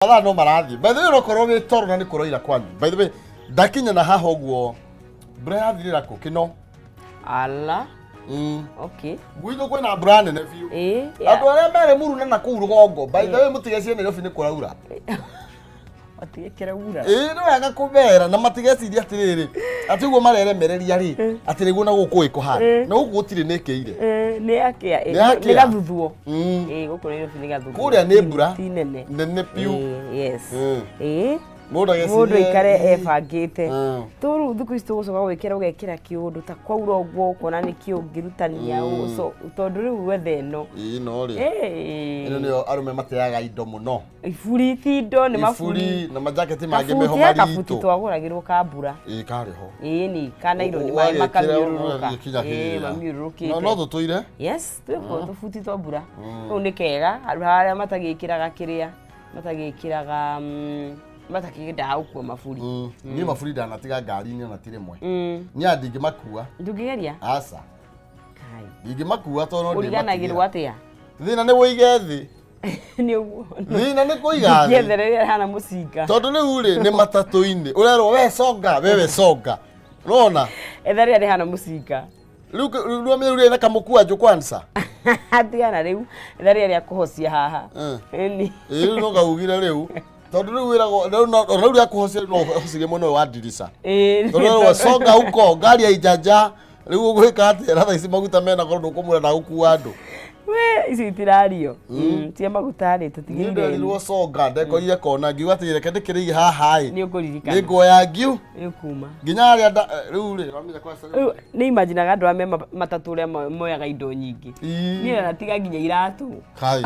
Mathaa no marathiĩ. By the way, ũrokorwo wĩ toro na nĩ kũroira kwanyu. By the way, ndakinya na haha ũguo, mbura yathirĩra kũ? Kĩno. Ala. Okay. Gwitũ kwĩna mbura nene biũ. Ĩĩ. Andũ arĩa merĩ muruna na kũu rũgongo, by the way, mũtigecirie Nairobi nĩ kũraura. Matige kĩraura. Ĩĩ, nĩ wega kũmera na matigecirie atĩrĩrĩ, atĩ ũguo mareremereria rĩ, atĩ nĩguo na gũkũ ĩ kũhana. Na gũkũ gũtirĩ nĩ ĩkĩire. Nĩ akĩa. Nĩ yakĩa. Nĩ gathuthwo. Ĩĩ, gũkũ Nairobi nĩ gathuthwo. Kũrĩa nĩ mbura. Ti nene. Nene biũ. Ĩĩ, yes. Ĩĩ. Mũndũ ageciria. Mũndũ aikare ebangĩte. Tũrĩu thikũ ici tũgũcoka gwĩkĩra ũgekĩra kĩũndũ ta kwaura ũguo ũkona nĩ kĩ ũngĩrutania ũũ. So tondũ rĩu wetha ĩno. Ĩĩ no rĩ. Ĩno nĩyo arũme mateaga indo mũno. Iburi ti indo nĩ maburi. Iburi na majaketi mangĩ meho Kabuti he kabuti maritũ. twagũragĩrwo ka mbura. Ĩĩ karĩ ho. Ĩĩ ni ka naironi Ũ- maĩ ũgagĩkĩra makamiũrũrũka. ũgagĩkinya Ĩĩ kĩrĩa. mamiũrũrũkĩte. No no tũtũire. Yes, twĩkuo tũbuti twa mbura. Rĩu nĩ kega handũ harĩa matagĩkĩraga kĩrĩa matagĩkĩraga matakĩendaga gũkua maburi. Niĩ maburi ndanatiga ngari-inĩ ona ti rĩmwe. Niĩ ndingĩmakua. Ndũngĩgeria? Aca. Kai. Ndingĩmakua tondũ no Ũriganagĩrwo atĩa? Thĩna nĩ wũige thĩ. Nĩ ũguo. Thĩna nĩ kũiga thĩ. Gĩethere rĩrĩa rĩhana mũcinga. Tondũ rĩu rĩ nĩ matatũ-inĩ. Ũrerwo we songa, wewe songa. Ũrona? Etha rĩrĩa rĩhana mũcinga. Rĩu rĩu rĩu rĩ na kamũkwanjũ kwanza. Tigana rĩu, etha rĩrĩa rĩa kũhocia haha. Ĩni. Ĩĩ rĩu no kaugire rĩu. Tondũ rĩu wĩragwo rĩu no rĩu rĩa kũhocia no ũhocirie mwena ũyũ wa ndirica. Ĩĩ. Tondũ rĩu songa huko ngari haijaja. Rĩu ũgwĩka atĩa na thaa ici maguta mena goro ndũkũmwĩra ndagũkua andũ. We icio itirario. Tia maguta rĩ Niĩ tũtigĩrĩire. nderirwo songa ndekorire kona ngiuga atĩ reke ndĩkĩrĩige haha ĩ. Nĩ ũkũririkana. Nĩ nguoya ngiu Nĩ ũkuma. nginya harĩa rĩu rĩ wamenya kwa Rĩu nĩ imaginaga andũ arĩa me matatũ ũrĩa moyaga indo nyingĩ. Ii. Niĩ natiga nginya iratũ. Kai.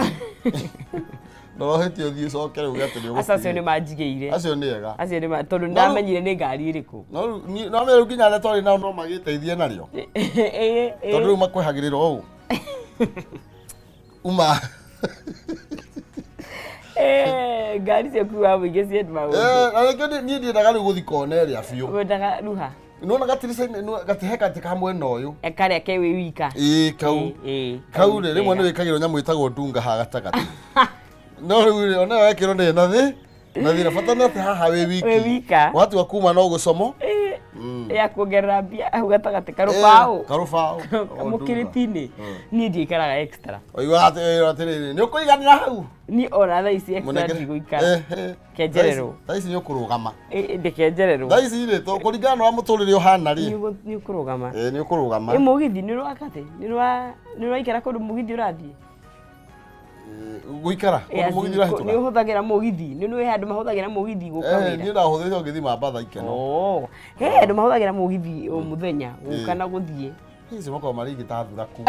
Ndorohetie ũthiĩ ũcoke rĩu atĩ nĩ Aca acio ũgũtigĩra. nĩ manjigĩire. Acio nĩ ega. Acio nĩ tondũ nĩ No rĩu- ndamenyire nĩ ngari ĩrĩkũ. No rĩu no rĩu nginya arĩa twarĩ nao no magĩteithie narĩo. Ĩĩ, ĩĩ. Tondũ rĩu makwehagĩrĩra ũũ. Uma. Eh, ngari cia kuwa mũingĩ ciĩ maũndũ. Eh, na nĩkĩo niĩ ndiendaga rĩu gũthiĩ kona ĩrĩa biũ. Wendaga ruha? Nĩwona gatirica-inĩ gatihe gatĩ ka mwena ũyũ. Eh, karĩa ke wĩ wika. Ĩĩ kau. Ĩĩ, Kau rĩ rĩmwe kega. nĩ wĩkagĩrwo nyamũ ĩtagwo ndunga haha gatagatĩ. No rĩu rĩ ona wekĩrwo ndĩrĩ na thĩ na thĩna bata nĩ atĩ haha wĩ wiki. Wĩ wika. Watua kuma no gũcomo. Ĩĩ, ya kuongerera mbia hau gatagatĩ karũbaũ. Karũbaũ. Kamũkĩrĩti-inĩ. Niĩ ndiikaraga extra. Oigaga atĩrĩrĩ nĩ ũkũiganĩra hau. Niĩ ona thaa ici extra Mũnengere- ndigũikara. Eh, eh. Kenjererwo. Thaa ici nĩ ũkũrũgama. Ĩ, Ndĩkenjererwo. Thaa ici rĩ kũringana na ũrĩa mũtũrĩre ũhana rĩ. Nĩ ũkũrũgama. Ĩ nĩ ũkũrũgama. Ĩ mũgithi nĩ ũrwakatĩ? Nĩ ũraikara kũndũ mũgithi ũrathiĩ? Gũikara kũndũ mũgithi Nĩ ũrahĩtũka. ũhũthagĩra mũgithi? Nĩ nĩ handũ mahũthagĩra mũgithi gũka Eh, wĩra? niĩ ndahũthĩrire ngĩthiĩ Mambatha ikeno. Oh, he andũ mahũthagĩra mũgithi o mũthenya gũka na gũthiĩ. Hizi makoragwo marĩ ingĩ ta thuraku.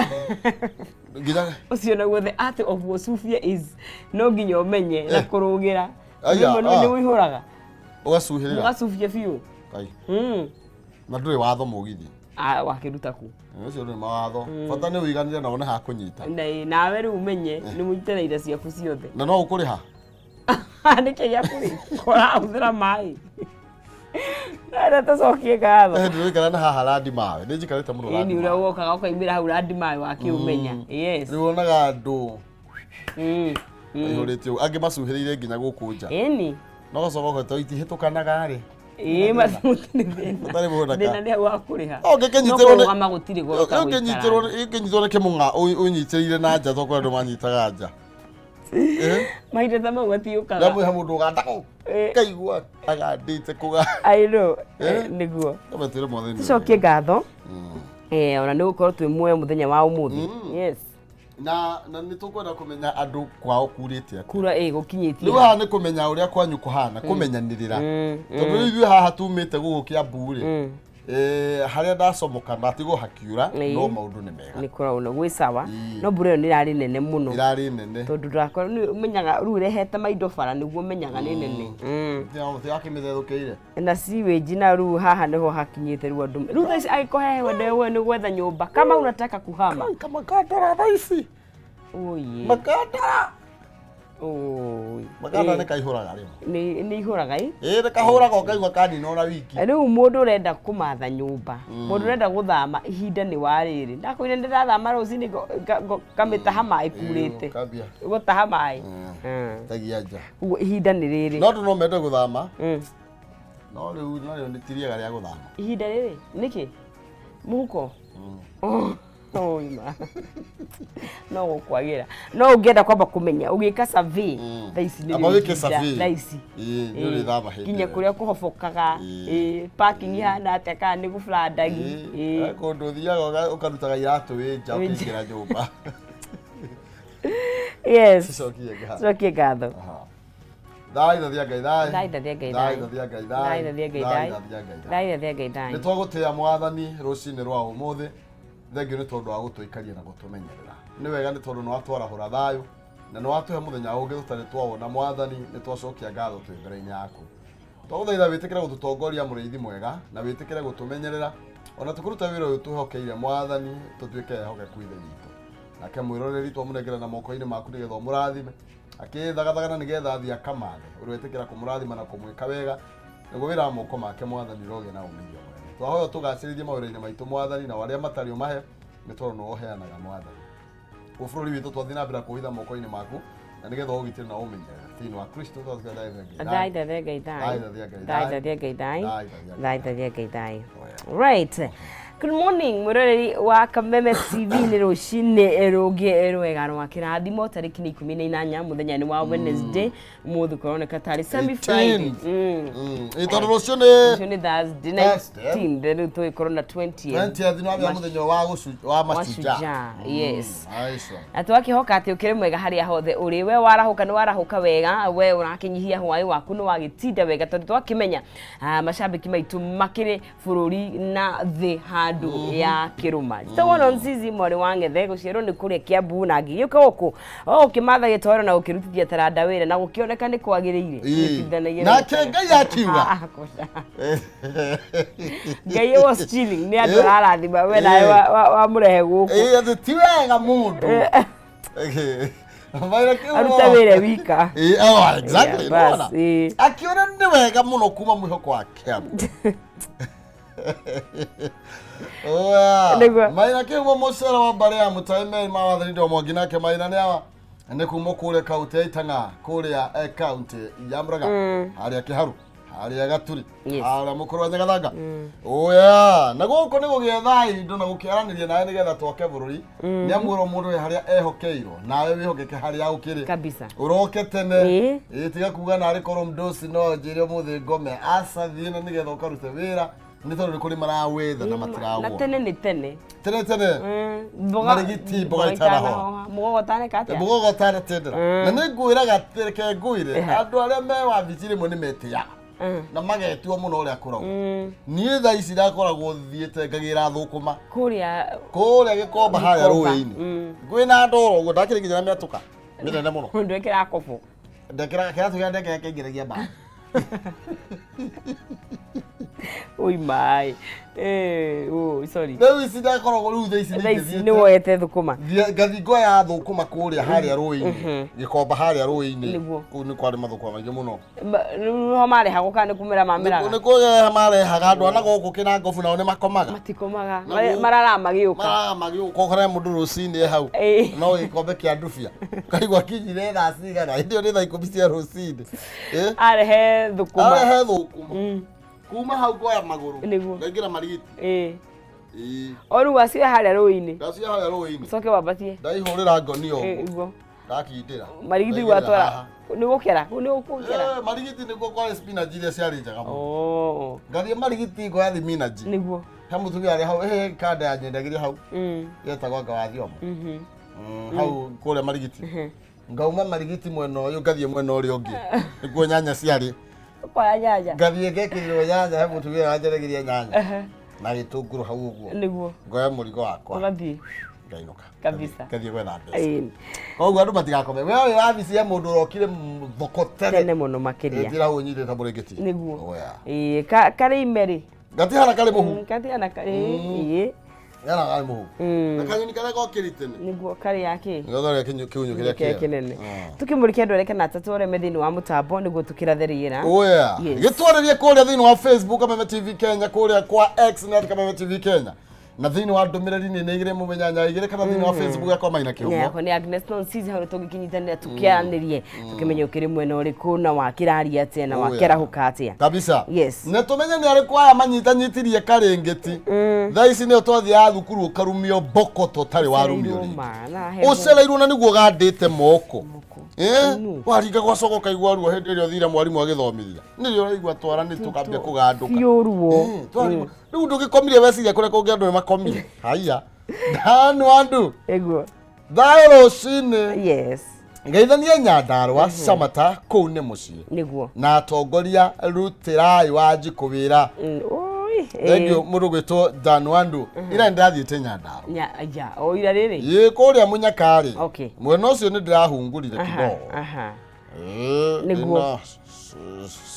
Nginya Ũcio naguo the art of gũcubia is no nginya ũmenye na Eh. kũrũgĩra. Aya, Rĩmwe ah. nĩ ũihũraga. ũgacuhĩrĩra. Ũgacubia biũ. Kai. Mm. Na ndũrĩ watho mũgithi. Ah, wakĩruta ku. Ũcio ndũrĩ mawatho. Bata nĩ ũiganĩre na wone ha kũnyita. Na nawe rĩu ũmenye nĩ mũnyite na ira ciaku ciothe. Na no ũkũrĩha. Nĩkĩ gĩa kũrĩ? Ũrahũthĩra maĩ. Na tũcokie ngatho. Eh, ndĩraikara na haha randi mawe. Nĩ njikarĩte mũno Ĩni randi ũrĩa mawe. wokaga ũkaumĩra hau randi maĩ wakĩũmenya. Yes. Rĩu wonaga andũ Mm. maihũrĩte ũguo. Angĩ macuhĩrĩire nginya gũkũ nja. Ĩni. No ũgacoka ũgeta itihĩtũkanaga rĩ. Ĩĩ mathimũ nĩ thĩna. Ũtarĩ mũthaka. Thĩna nĩ hau wa kũrĩha. No ũngĩkĩnyitĩrwo No nĩ- kũrũgama gũtirĩ goro ta Ũngĩnyitĩrwo gũikara. ũngĩnyitwo nĩ kĩmũng'a ũnyitĩrĩire na nja tokorwo andũ manyitaga nja. Eh? Mahinda ta mau matiũkaga. Ndamwĩha mũndũ ũganda Eh. kaigua agandĩte kũga. I know. Eh? Nĩguo. Kametwĩre mwathani. Tũcokie ngatho. Eh, ona nĩ gũkorwo twĩ muoyo mũthenya wa ũmũthĩ. Yes. Na nĩ tũkwenda kũmenya andũ kwao kurĩte atĩa. Kura ĩ gũkinyĩtie. Rĩu haha nĩ kũmenya ũrĩa kwanyu kũhana, kũmenyanĩrĩra. Tondũ rĩu ithuĩ haha tumĩte gũkũ Kĩambu rĩ, eh, harĩa ndacomoka ndatigwo hakiura Ĩĩ. no maũndũ nĩ mega. Nĩ kũrauna gwĩ sawa. Ĩĩ. No mbura ĩyo nĩ ĩrarĩ nene mũno. Ĩrarĩ nene. Tondũ ndakora nĩ ũmenyaga rĩu ĩrehete maindo bara nĩguo ũmenyaga nĩ nene. Tirakĩmĩtherũkĩire. Na sewage na rĩu haha nĩho hakinyĩte rĩu andũ. Rĩu thaa ici angĩkorwo he wende we nĩ gwetha nyũmba kama unataka kuhama. Kai, Kamakandara thaa ici. Oye. Makandara. Ũũi. Makanda nĩ kaihũraga rĩmwe. Nĩ ihũraga ĩ. Ĩĩ nĩ kahũraga ũkaigua kanina ona wiki. Rĩu mũndũ ũrenda kũmatha nyũmba, mũndũ ũrenda gũthama, ihinda nĩ wa rĩrĩ. Ndakwĩrire nĩ ndathama rũcinĩ ngamĩtaha maĩ kurĩte. Kambia. Gũtaha maĩ. Tagia nja. Ũguo ihinda nĩ rĩrĩ. No andũ no mende gũthama. No rĩu narĩo nĩ ti rĩega rĩa gũthama. Ihinda rĩrĩ nĩkĩ? Mũhuko? Oima. No gũkwagĩra. No ũngĩenda kwamba kũmenya ũgĩka survey thaa ici nĩ Amba wĩke ihinda, survey. thaa ici. Ĩĩ, nĩ ũrĩthama hĩndĩ Nginya ĩyo. kũrĩa kũhobokaga, ĩĩ, parking ihana atĩa kana nĩ gũblandagi. Ĩĩ, he kũndũ ũthiaga ũkarutaga iratũ wĩ nja Wĩ nja. ũkĩingĩra nyũmba. Yes. Tucokie ngatho. Tucokie ngatho. Aha. Thai thathia Ngai thai. Thai thathia Ngai thai. thai. Thathia Ngai Thai thathia Ngai thai. Thathia Ngai thai. Thai thathia Ngai thai. Nĩ twagũtĩĩa Mwathani rũcinĩ rwa ũmũthĩ. Thengiũ nĩ tondũ wa gũtũikaria na gũtũmenyerera. Nĩ wega nĩ tondũ nĩ watwarahũra thayũ na nĩ watũhe mũthenya ũngĩ tũtarĩ twawona Mwathani, nĩ twacokia ngatho twĩ mbere-inĩ yaku. Twagũthaitha wĩtĩkĩre gũtũtongoria mũrĩithi mwega na wĩtĩkĩre gũtũmenyerera ona tũkĩruta wĩra ũyũ twĩhokeire Mwathani, tũtuĩke ehokeku Ithe witũ. Nake mwĩroreri twamũnengera na moko-inĩ maku nĩgetha ũmũrathime, akĩthagathagana nĩgetha athiĩ akamathe. Ũrĩetĩkĩra kũmũrathima na kũmwĩka wega nĩguo wĩra wa moko make Mwathani ũrogĩa na umithio mũnene. Twahoya ũtũgacĩrithie mawĩra-inĩ maitũ Mwathani, na arĩa matarĩ ũmahe nĩ tondũ nĩwe ũheanaga Mwathani. Gũkũ bũrũri witũ twathiĩ na mbere kũhitha moko-inĩ maku na nĩgetha ũgitĩre na ũmenyerere. Thĩinĩ wa Kristo twathiĩ na mbere Thai thathia Ngai thai. Thai thathia Ngai Thai thathia Ngai thai. Thai thathia Thai thathia Ngai thai. Oya. Right. Good morning mwĩroreri wa Kameme TV nĩ rũcinĩ rũngĩ rwega rwa kĩrathimo tarĩki nĩ 18 mũthenya nĩ wa Wednesday ũmũthĩ kũroneka tarĩ semi Friday. 18. Ĩ tondũ rũciũ nĩ Rũciũ nĩ Thursday Thursday. 19 rĩu tũgĩkorwo na 20th 20th nĩ wambia mũthenya wa wa mashujaa. Mashujaa, yes. Aico. Na twakĩhoka atĩ ũkĩrĩ mwega harĩa hothe ũrĩ, we warahũka nĩ warahũka wega, we ũrakĩnyihia hwaĩ waku nĩ wagĩtinda wega, tondũ twakĩmenya macambĩki maitũ makĩrĩ bũrũri na thĩ handũ ya kĩrũma. Njĩtagwo Nonzizi mwarĩ wa Ng'ethe, gũciarwo nĩ kũrĩa Kiambu na ngĩgĩũka gũkũ o ũkĩmatha gĩtoero na gũkĩrutithia taranda wĩra na gũkĩoneka nĩ kwagĩrĩire. Nĩkindanagia na Nake Ngai akiuga. Ah, kũca. Ngai was chilling nĩ andũ ararathima we nawe wamũrehe gũkũ. Ĩ atĩ ti wega mũndũ. Maira kĩu Arute wĩra wika. Ĩ, oh, exactly. Yeah, bas, nĩwona? ĩ. Akiona nĩ wega mũno kuma mwĩhoko wa Kiambu. Oya. Nĩguo. Maina kĩhumo mũcere wa mbarĩ ya Mũtaĩ Mary ma wathani ndo mwangi nake Maina nĩ awa nĩ kuma kũrĩa kaunti ya Itang'a kũrĩa kaunti ya Murang'a harĩa Kĩharu harĩa Gaturi Yes. harĩa mũkũrũ wa Nyagathanga. Oya na gũkũ nĩ gũgĩetha indo na gũkĩaranĩria nawe nĩgetha twake bũrũri nĩ amu ĩrwo mũndũ wĩ harĩa ehokeirwo nawe wĩhokeke harĩa ũkĩrĩ Kabisa. ũroke tene Ĩĩ. Ĩĩ, tiga kuga narĩ korwo mdosi no njĩre ũmũthĩ ngome aca thiĩ na nĩgetha ũkarute wĩra nĩ tondũ nĩ kũrĩ marawetha na Na matirawona tene nĩ tene. tene tene Mboga Marigiti, mboga itanahoha. Mũgogo ũtaneka atĩa? Mũgogo ũtanatendera na nĩ ngwĩraga reke ngwĩre andũ arĩa me wabici rĩmwe nĩ metĩaga na magetua mũno ũrĩa kũragwo. Niĩ thaa ici ndakoragwo thiĩte ngagĩra thũkũma Kũrĩa kũrĩa Gĩkomba harĩa Gĩkomba, rũĩ-inĩ kwĩna ndoro ũguo ndakĩrĩ nginya na mĩatũka mĩnene mũno. Mũndũ ekĩraga kobo. Ndekĩraga kĩratũ kĩrĩa ndekĩraga kĩaingĩragia mbaũ. Oi maĩ. Eh, oh, sorry. Rĩu ici ndakoragwo rĩu thaa ici Thaa ici nĩ nĩ woete thũkũma. Ngathiĩ ngoya thũkũma kũrĩa harĩa rũĩ-inĩ Gĩkomba harĩa rũĩ-inĩ Nĩguo. kũu nĩ kwarĩ mathũkũma maingĩ mũno. Rĩu ho marehagwo kana nĩ kũmera mameraga? Nĩ kũreha marehaga andũ ana gũkũ kĩnangobu nao nĩ makomaga. Matikomaga. Na gũkũ- Mararama magĩũka. Marara magĩũka ũkore mũndũ rũcinĩ e hau Ĩĩ. no gĩkombe kĩa ndubia ũkaigua kinyire thaa cigana hĩndĩ ĩyo nĩ thaa 10 cia rũcinĩ. Ĩ? Arehe thũkũma. Arehe thũkũma kuma hau ngoya magũrũ Nĩguo. ngaingĩra marigiti. Ĩĩ. Ĩĩ. O rĩu wacioe harĩa rũĩ-inĩ. Ndacioya harĩa rũĩ-inĩ. Ũcoke wambatie. Ndaihũrĩra ngonia Ĩĩ, ũguo iguo. ndakindĩra. Marigiti Ndaigĩrĩra watwara. haha. Nĩ gũkera. Kũu nĩ gũkera. Marigiti nĩkuo kwarĩ spinach iria ciarĩ njega mũno. Oh. Ngathiĩ marigiti ngoya thibinanji. Nĩguo. He mũtumia arĩ hau he kanda yanyendagĩria hau yetagwo anga wa Thiomo. Hau kũrĩa marigiti. Ngauma marigiti mwena ũyũ ngathiĩ mwena ũrĩa ũngĩ nĩkuo nyanya ciarĩ. Ũkoya nyanya. Ngathiĩ ngekĩrĩrwo nyanya he mũtumia wanjendagĩria nyanya na gĩtũngũrũ hau ũguo. Nĩguo. Ngoya mũrigo wakwa Ũgathiĩ. ngainũka. Kabisa. Ngathiĩ gwetha mbeca. Ĩĩ. Koguo andũ matigakome. We wĩ wabici ya mũndũ ũrokire thoko tene. Tene mũno makĩria. Njĩra hau ũnyitĩte mũrĩngĩti. Nĩguo. Oya. Ĩĩ, karĩ ime rĩ. Gatihana karĩ mũhu. Gatihana karĩ. Ĩĩ. Yana arĩ mũhu. Na kanyoni karĩa gokĩri tene. Nĩguo karĩ ya kĩ? Nĩgetha kĩgunyũ kĩrĩa Kĩrĩa kĩega. kĩnene. Tũkĩmũrĩkia andũ arĩa kana atatũ arĩa me thĩinĩ wa mũtambo nĩguo tũkĩrathe rĩera. Oh yeah. Yes. Gĩtwarĩrie kũrĩa thĩinĩ wa Facebook Kameme TV Kenya, kũrĩa kwa X nĩ at Kameme TV Kenya. Na thĩinĩ wa ndũmĩrĩri nĩ igĩrĩ mũmenyanya igĩrĩ kana thĩinĩ wa Facebook yakwa Maina Kĩhumo. Yakwa nĩ Agnes Nonsizi hau tũngĩkinyitanĩra tũkĩaranĩrie tũkĩmenye ũkĩrĩ mwena ũrĩkũ na wakĩraria atĩa na Oh, yeah. wakĩarahũka atĩa. Kabisa. Yes. Na tũmenye nĩ arĩkũ aya manyitanyitirie karĩngĩti. Thaa ici nĩyo twathiaga thukuru ũkarumio mbokoto ũtarĩ warumio Ũcereirwo rĩngĩ. ma, na he Ũcereirwo na nĩguo ũgandĩte moko. Moko. Eh, Inu. waringa gwacoka ũkaigua ruo hĩndĩ ĩrĩa ũthire mwarimũ agĩthomithia. Nĩrĩo ũraigua twara nĩ tũkambia kũgandũka. Biũ ruo. Eh, Rĩu ndũgĩkomire weciria kũrĩa kũngĩ andũ nĩ makomire. Haiya. Ndanu andũ. Ĩguo. Thayũ rũcinĩ. Yes. Ngeithanie Nyandarũa Samata kũu nĩ mũciĩ. Nĩguo. Na atongoria rutĩrai Wanjikũ wĩra. Oi. Thengiũ mũndũ gwĩtwo Dan Wandu. Ira nĩndathiĩte Nyandarũa. Nya ya, o ira rĩrĩ. Ĩ kũrĩa Mũnyakarĩ. Okay. Mwena ũcio nĩ ndĩrahungurire Aha, kidogo. aha. Eh, Nĩguo. ndĩna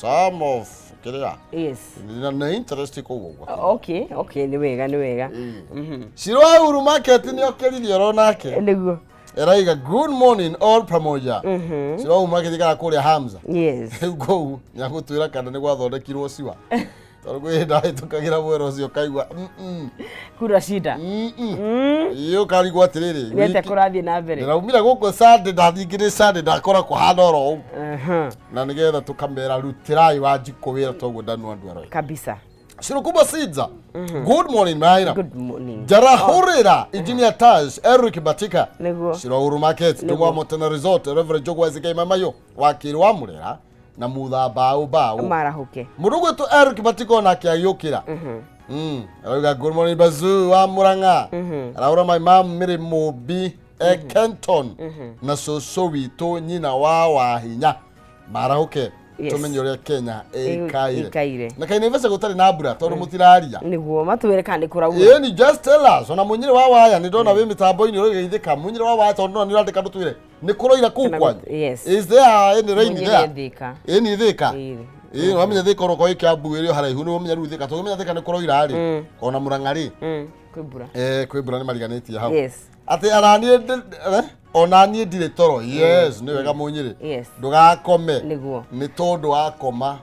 some of kĩrĩa. Yes. Ndĩna na interest kũu ũguo. Okay, okay, nĩ wega, nĩ wega. Shiro wa Uhuru Market nĩ okĩririe oro nake. Nĩguo. Eraiga good morning all pamoja. Shiro wa Uhuru Market kana kũrĩa Hamza. Yes. Rĩu kũu nĩagũtwĩra kana nĩ gwathondekirwo ciwa. Tondũ kwĩ hĩndĩ ahĩtũkagĩra mwera ũcio ũkaigua mm Kura shida. mm. Ĩ ũkarigwo atĩrĩrĩ. Nĩ atĩa wiki- kũrathiĩ na mbere? Ndĩraumire gũkũ Sunday ndathingĩrĩ Sunday ndakora kũhana oro ũguo. Aha. Na nĩgetha tũkamera rutĩrai Wanjikũ wĩra toguo Ndanu andũ aroiga. Kabisa. Shirokubwa Sidza. Good morning Maina. Good morning. Jarahurira Engineer Taj Eric Batika. Nĩguo. Shiro Uhuru Market Ndungwa Motena Resort Reverend Jogwa Ezekiel Mamayo wakiri wa Murera na mutha bao bao. Marahũke. Mũndũ gwĩtwo Eric Batika onake agĩũkĩra. Arauga good morning Bazoo wa Murang'a. Araura my mom Mary Mũmbi e Kenton na cũcũ witũ nyina wa Wahinya. Marahũke. Yes. Tũmenye ũrĩa Kenya ĩikaire. Ĩikaire. Na kaĩ Naivasha gũtarĩ na mbura tondũ mũtiraria. Nĩguo matwĩre kana nĩ kũraura. Ĩni just tell us ona munyire wa waya nĩ ndona wĩ mĩtambo-inĩ ũrĩgeithĩka munyire wa waya tondũ ndona nĩ ũrandĩka ndũtwĩre nĩ kũroira kũu Kana kwanyu. yes. Is there any rain Munyire there? Thika. Ĩni Thika. Ĩĩ. Ĩĩ wamenya Thika orokorwo ĩ Kiambu ĩrĩ o haraihu nĩ wamenya rĩu Thika tondũ wamenya Thika nĩ kũroira rĩ ona Murang'a rĩ Kwĩ mbura. kwĩ mbura nĩ mariganĩtie hau. Yes. Atĩ ananiĩ ona niĩ ndirĩ toro. Yes, nĩ wega Mũnyĩrĩ. Yes. Ndũgakome. Nĩguo. Nĩ tondũ wakoma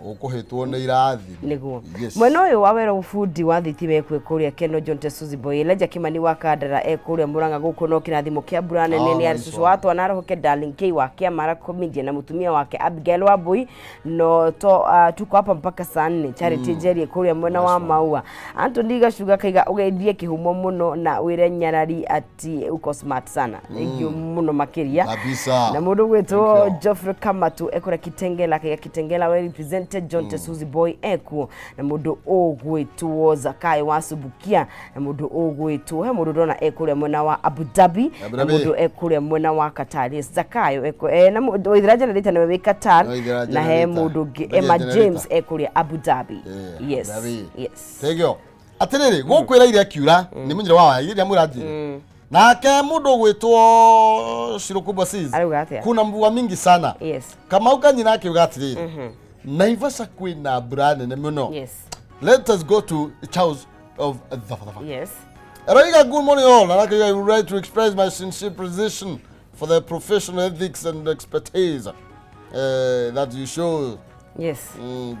ũkũhĩtwo nĩ irathimo. Nĩguo. Yes. Mwena ũyũ wa wero bundi wa thitima ekwe kũrĩa Keno John Tesuzi Boy Elijah Kimani wa Kandara e kũrĩa Murang'a gũkũ no kĩrathimo kĩa mbura nene Ah, nĩ nice arĩ one. wa twana arohoke Darling K wa Kĩamara Comedian na mũtumia wake Abigail Wambui no to tuko hapa mpaka saa nne Charity Njeri kũrĩa mwena wa Maua Anthony Gacuga kaiga ũgeithie kĩhumo mũno na wĩre nyarari ati uko smart sana thank you mũno makĩria Kabisa. na mũndũ gwĩtwo Thank you. Geoffrey Kamatu ekũrĩa Kitengela kaiga Kitengela well represented John Tesuzi Boy ekuo na mũndũ ũgwĩtwo Zakayo wa Subukia na mũndũ ũgwĩtwo he mũndũ ndona ekũrĩa mwena wa Abu Dhabi Abu na Dhabi. mũndũ ekũrĩa mwena wa Qatar. Yes, Zakayo ekuo na mũndũ Waithera Generator nĩwe wĩ Qatar Waithera na he Generator. mũndũ ũngĩ Waithera Emma Generator. James ekũrĩa Abu Dhabi. Yeah, Yes. Abu Dhabi. Yes. Thank you. Atĩrĩrĩ gũkwĩra iria kiura nĩ mũnyire wa waya iria mwĩra njĩre nake mũndũ ũgwĩtwo Shirokubwa Sis Arauga atĩa? kuna mvua mingi sana Yes. Kamau Kanyina akiuga atĩrĩrĩ Naivasha kwĩna mbura nene mũno. Yes. Let us go to Charles of Dhafa. Yes. Eraiga good morning all and I would like to express my sincere appreciation for the professional ethics and expertise that you show Yes.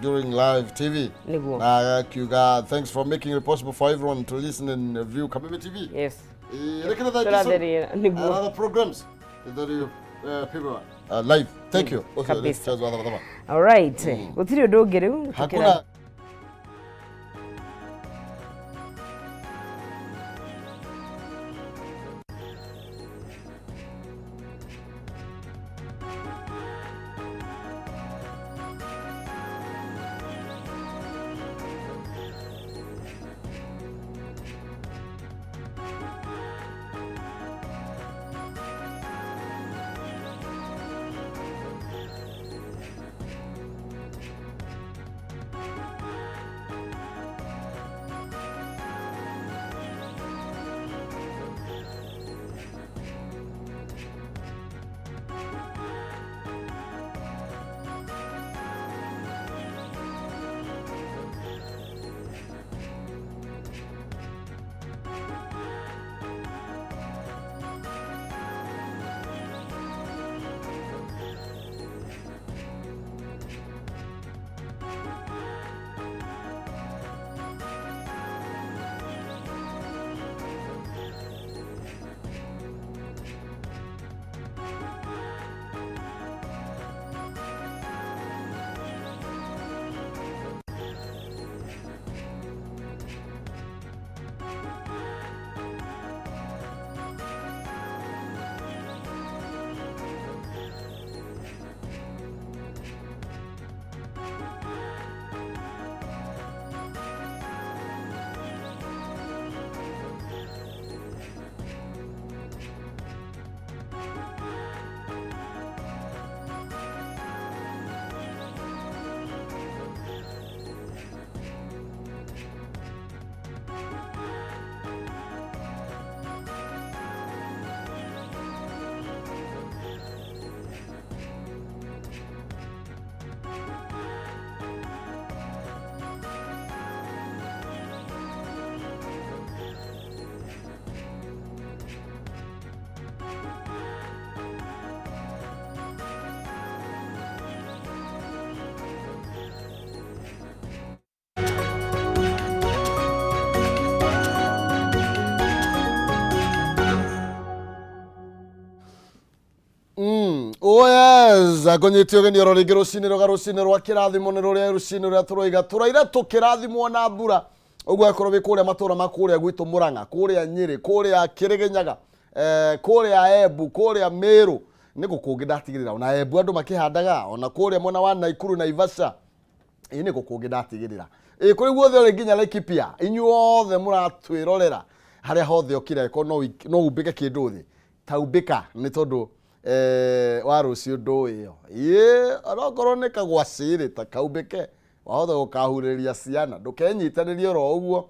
during live TV. Nĩguo. Na akiuga thanks for making it possible for everyone to listen and view Kameme TV. Yes. Rekere thank you so- Tũratheria. and Nĩguo. other programs that you people live. Thank you. Also, Kabisa. Charles wa Dhafa. All right. Gũtirĩ ũndũ ũngĩ rĩu. Hakuna Oh yes, ngũnyite ũgeni oro rĩngĩ rũcinĩ rũga rũcinĩ rwa kĩrathimo nĩ rũrĩa rũcinĩ rũrĩa tũroiga tũraira tũkĩrathimwo na mbura ũguo akorwo wĩ kũrĩa matũra ma kũrĩa gwitũ Mũrang'a, kũrĩa Nyĩrĩ, kũrĩa Kĩrĩgĩnyaga, kũrĩa Embu, kũrĩa Mĩrũ, nĩ gũkũngĩ ndatigĩrĩra ona Embu andũ makĩhandaga ona kũrĩa mwena wa Naikuru, Naivasha, ĩ nĩ gũkũngĩ ndatigĩrĩra ĩ kũrĩ guothe ũrĩ nginya Laikipia, inyuothe mũratwĩrorera harĩa hothe ũkĩrĩ angĩkorwo no umbĩke kĩndũ thĩ taumbĩka nĩ tondũ wa rũciũ ndũĩ ĩyo ĩ onokorwo nĩ kagwacĩ rĩ ta kaumbĩke wahota gũkahurĩria ciana ndũkenyitanĩrie oro ũguo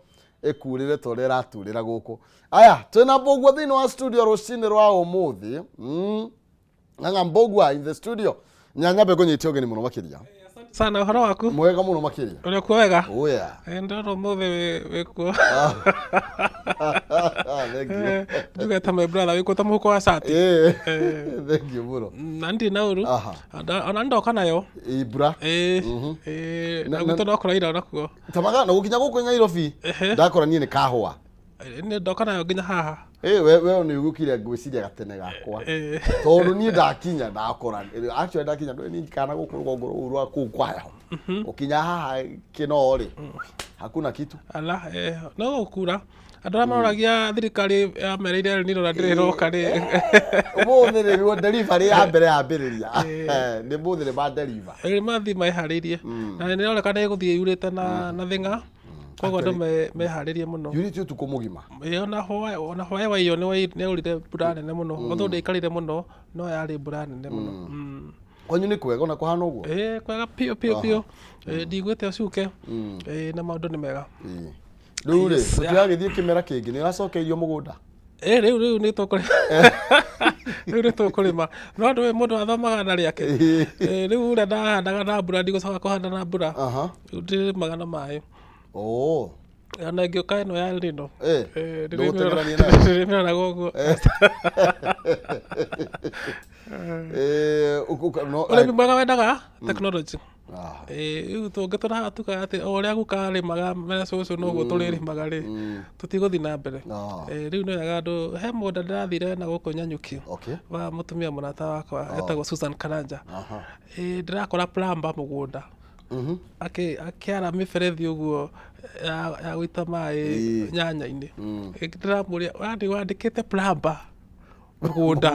ĩkurĩre ta ũrĩa ĩraturĩra gũkũ. Aya twĩna Mbũgua thĩinĩ wa studio rũcinĩ rwa ũmũthĩ. Ng'ang'a Mbũgua in the studio. Nyanyambe ngũnyite ũgeni mũno makĩria. Sana ũhoro waku? Mwega mũno makĩria. Ũrĩ kuo wega? Oh yeah. Ndĩrona ũmũthĩ wĩ kuo. Thank you. Njuge ta my brother wĩ kuo ta mũhuko wa cati. Thank you mũno. Na ndirĩ na ũru. Ona ndoka nayo. Mbura. Na gwitũ no kũraira onakuo. Tamaga na gũkinya gũkũ Nairobi ndakora niĩ nĩ kahũa. Nĩ ndoka nayo nginya haha. We nĩ ũgũkire ngwĩciria gatene gakwa. Tondũ niĩ ndakinya ndakora actually ndakinya ndũĩ niĩ kana gũkũ rũgongo rũu rwa kũu kwaheho. Ũkinya haha Kinoo rĩ hakuna kitu. Ala, no gũkura. Andũ arĩa maroragia thirikari yamereire El Nino na ndĩrĩ ĩroka rĩ. Ũmũthĩ nĩguo delivery ya mbere yambĩrĩria. Nĩ mũthĩ nĩ ma deliver. Rĩu mathiĩ meharĩirie. Na nĩ ĩroneka nĩ ĩgũthiĩ yurĩte na thĩng'a. Koguo andũ meharĩrie mũno. Yurĩte ũtukũ mũgima. Ĩĩ, ona hwaĩ wa iyo nĩ yaurire mbura nene mũno. Although ndĩaikarire mũno, no yarĩ mbura nene mũno. Kwanyu nĩ kwega ona kũhana ũguo? Ĩĩ, kwega biũ biũ biũ. Ndiguĩte ũcuke. Ĩĩ, na maũndũ nĩ mega. Rĩu rĩ, tũtiragĩthiĩ kĩmera kĩngĩ, nĩ ũracokeirio mũgũnda? Ĩĩ, rĩu nĩ tũkũrĩma. Rĩu nĩ tũkũrĩma. No ndũĩ mũndũ athomaga na rĩake. Rĩu ũrĩa ndahandaga na mbura ndigũcoka kũhanda na mbura. Rĩu ndĩrĩmaga na maĩ. Ona ĩngĩũka ĩno ya El Nino. Ndũgũteng'erania nayo? Ndĩrĩmĩroraga ũguo. Ũrĩmi mwega wendaga technology. Rĩu tũngĩtũra haha tugaga atĩ o ũrĩa guka arĩmaga mena cũcũ noguo tũrĩrĩmaga rĩ, tũtigũthiĩ na mbere. Rĩu nĩ wega andũ, he mũgũnda ndĩrathire na gũkũ Nanyuki wa mũtumia mũrata wakwa etagwo Susan Karanja. Ndĩrakora plumber mũgũnda akĩara mĩberethi ũguo ya gũita maĩ nyanya-inĩ. Ndĩramũria wandĩkĩte plumber mũgũnda.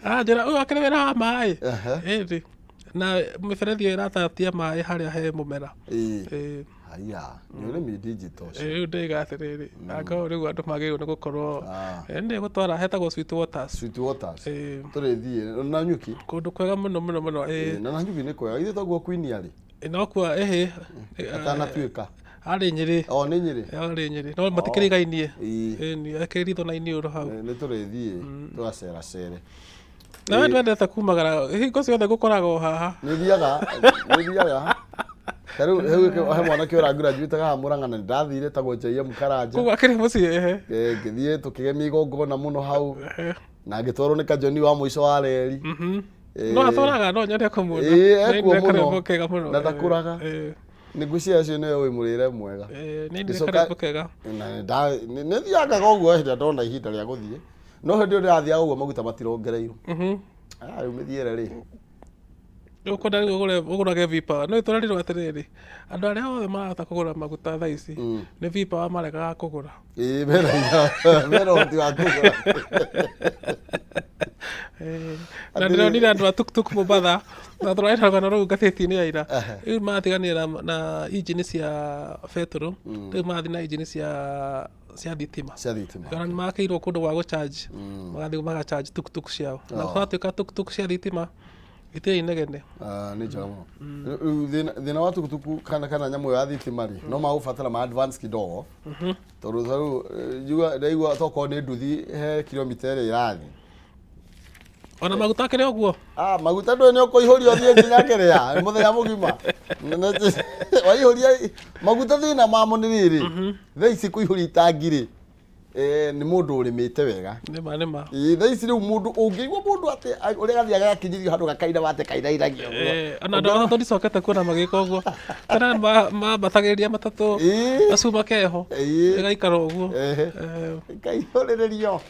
Anjĩra ũyũ akĩrĩ wĩra wa maĩ. Ĩndĩ na mĩberethi ĩyo ĩratatia maĩ harĩa he mũmera. Haya, nĩ ũrĩmi digital ũcio. Rĩu ndĩiga atĩrĩrĩ, angĩkorwo rĩu andũ magĩrĩirwo nĩ gũkorwo nĩ gũtwara hetagwo Sweet Waters. Sweet Waters. Tũrĩthiĩ na Nanyuki. Kũndũ kwega mũno mũno mũno. Na Nanyuki nĩ kwega. Ithuĩ toguo Queen arĩ. No kuo ĩhĩ. Atanatuĩka. Arĩ Nyĩrĩ. O nĩ Nyĩrĩ. Arĩ Nyĩrĩ. No matikĩrigainie. Ĩni, akĩrĩ ritho na iniũrũ hau. Nĩ tũrĩthiĩ tũgaceracere. Na we ndwendete kumagara hingo ciothe gũkoragwo haha. Nĩ thiaga, nĩ thiaga. Ta rĩu he mwanake ũrangraduate haha Mũrang'a na nĩndathire etagwo JM Karanja. Koguo akĩrĩ mũciĩ ehe. Ngĩthiĩ tũkĩgemia igongona mũno hau. Na ngĩtwarwo nĩ Kajoni wa mũico wa reri. No atwaraga no nyone kũmuona. Ĩĩ, ekuo mũno. Na ndakũraga. Nĩ ngwĩciria acio nĩwe wĩ mũrĩre mwega. Nĩ ndĩ karĩmbo kega. Nĩ thiangaga ũguo hĩndĩ ĩrĩa ndona ihinda rĩa gũthiĩ. No hĩndĩ ĩyo ndĩrathiaga ũguo maguta matirongereirwo. Rĩu mĩthiĩre rĩ. Ũkwenda rĩu ũgũrage V-Power. No tũrerirwo atĩrĩrĩ, andũ arĩa othe marahota kũgũra maguta thaa ici nĩ V-Power maregaga kũgũra. Ĩĩ, mena hinya, mena ũhoti wa kũgũra. Na ndĩronire andũ a tuktuk Mombatha na tũrarĩ rũgano rũu ngathĩti-inĩ ya ira. Rĩu matiganire na injini cia betũrũ, rĩu marathiĩ na injini cia thitima. Cia thitima. Ona nĩ makĩirwo kũndũ gwa gũcharge, magathiĩ magacharge tuktuk ciao. Na gwatuĩka tuktuk cia thitima itirĩ inegene. Nĩ njega mũno. Rĩu thĩna wa tukutuku kana nyamũ ĩyo ya thitima rĩ, no magũbatara ma advance kidogo. Tondũ ta rĩu ndaigua tokorwo nĩ nduthi he kilomita ĩrĩa ĩrathiĩ. Ona maguta akĩrĩ ũguo. Ah, maguta ndũĩ nĩ ũkũihũria ũthiĩ nginya kĩrĩa mũthenya mũgima. Waihũria maguta thĩna mamo nĩ rĩrĩ, thaa ici kũihũria itangi rĩ, eh, nĩ mũndũ ũrĩmĩte wega. Nĩma nĩma. Ĩĩ, thaa ici rĩu mũndũ ũngĩigua mũndũ atĩ ũrĩa gathiaga gakinyithio handũ gakaina wate kainainagio ũguo. Eh, ona andũ a matatũ ndicokete kuona magĩka ũguo. Tene mambatagĩrĩria matatũ gacuma keho ĩgaikara ũguo. Ehe. Ĩkaihũrĩrĩrio.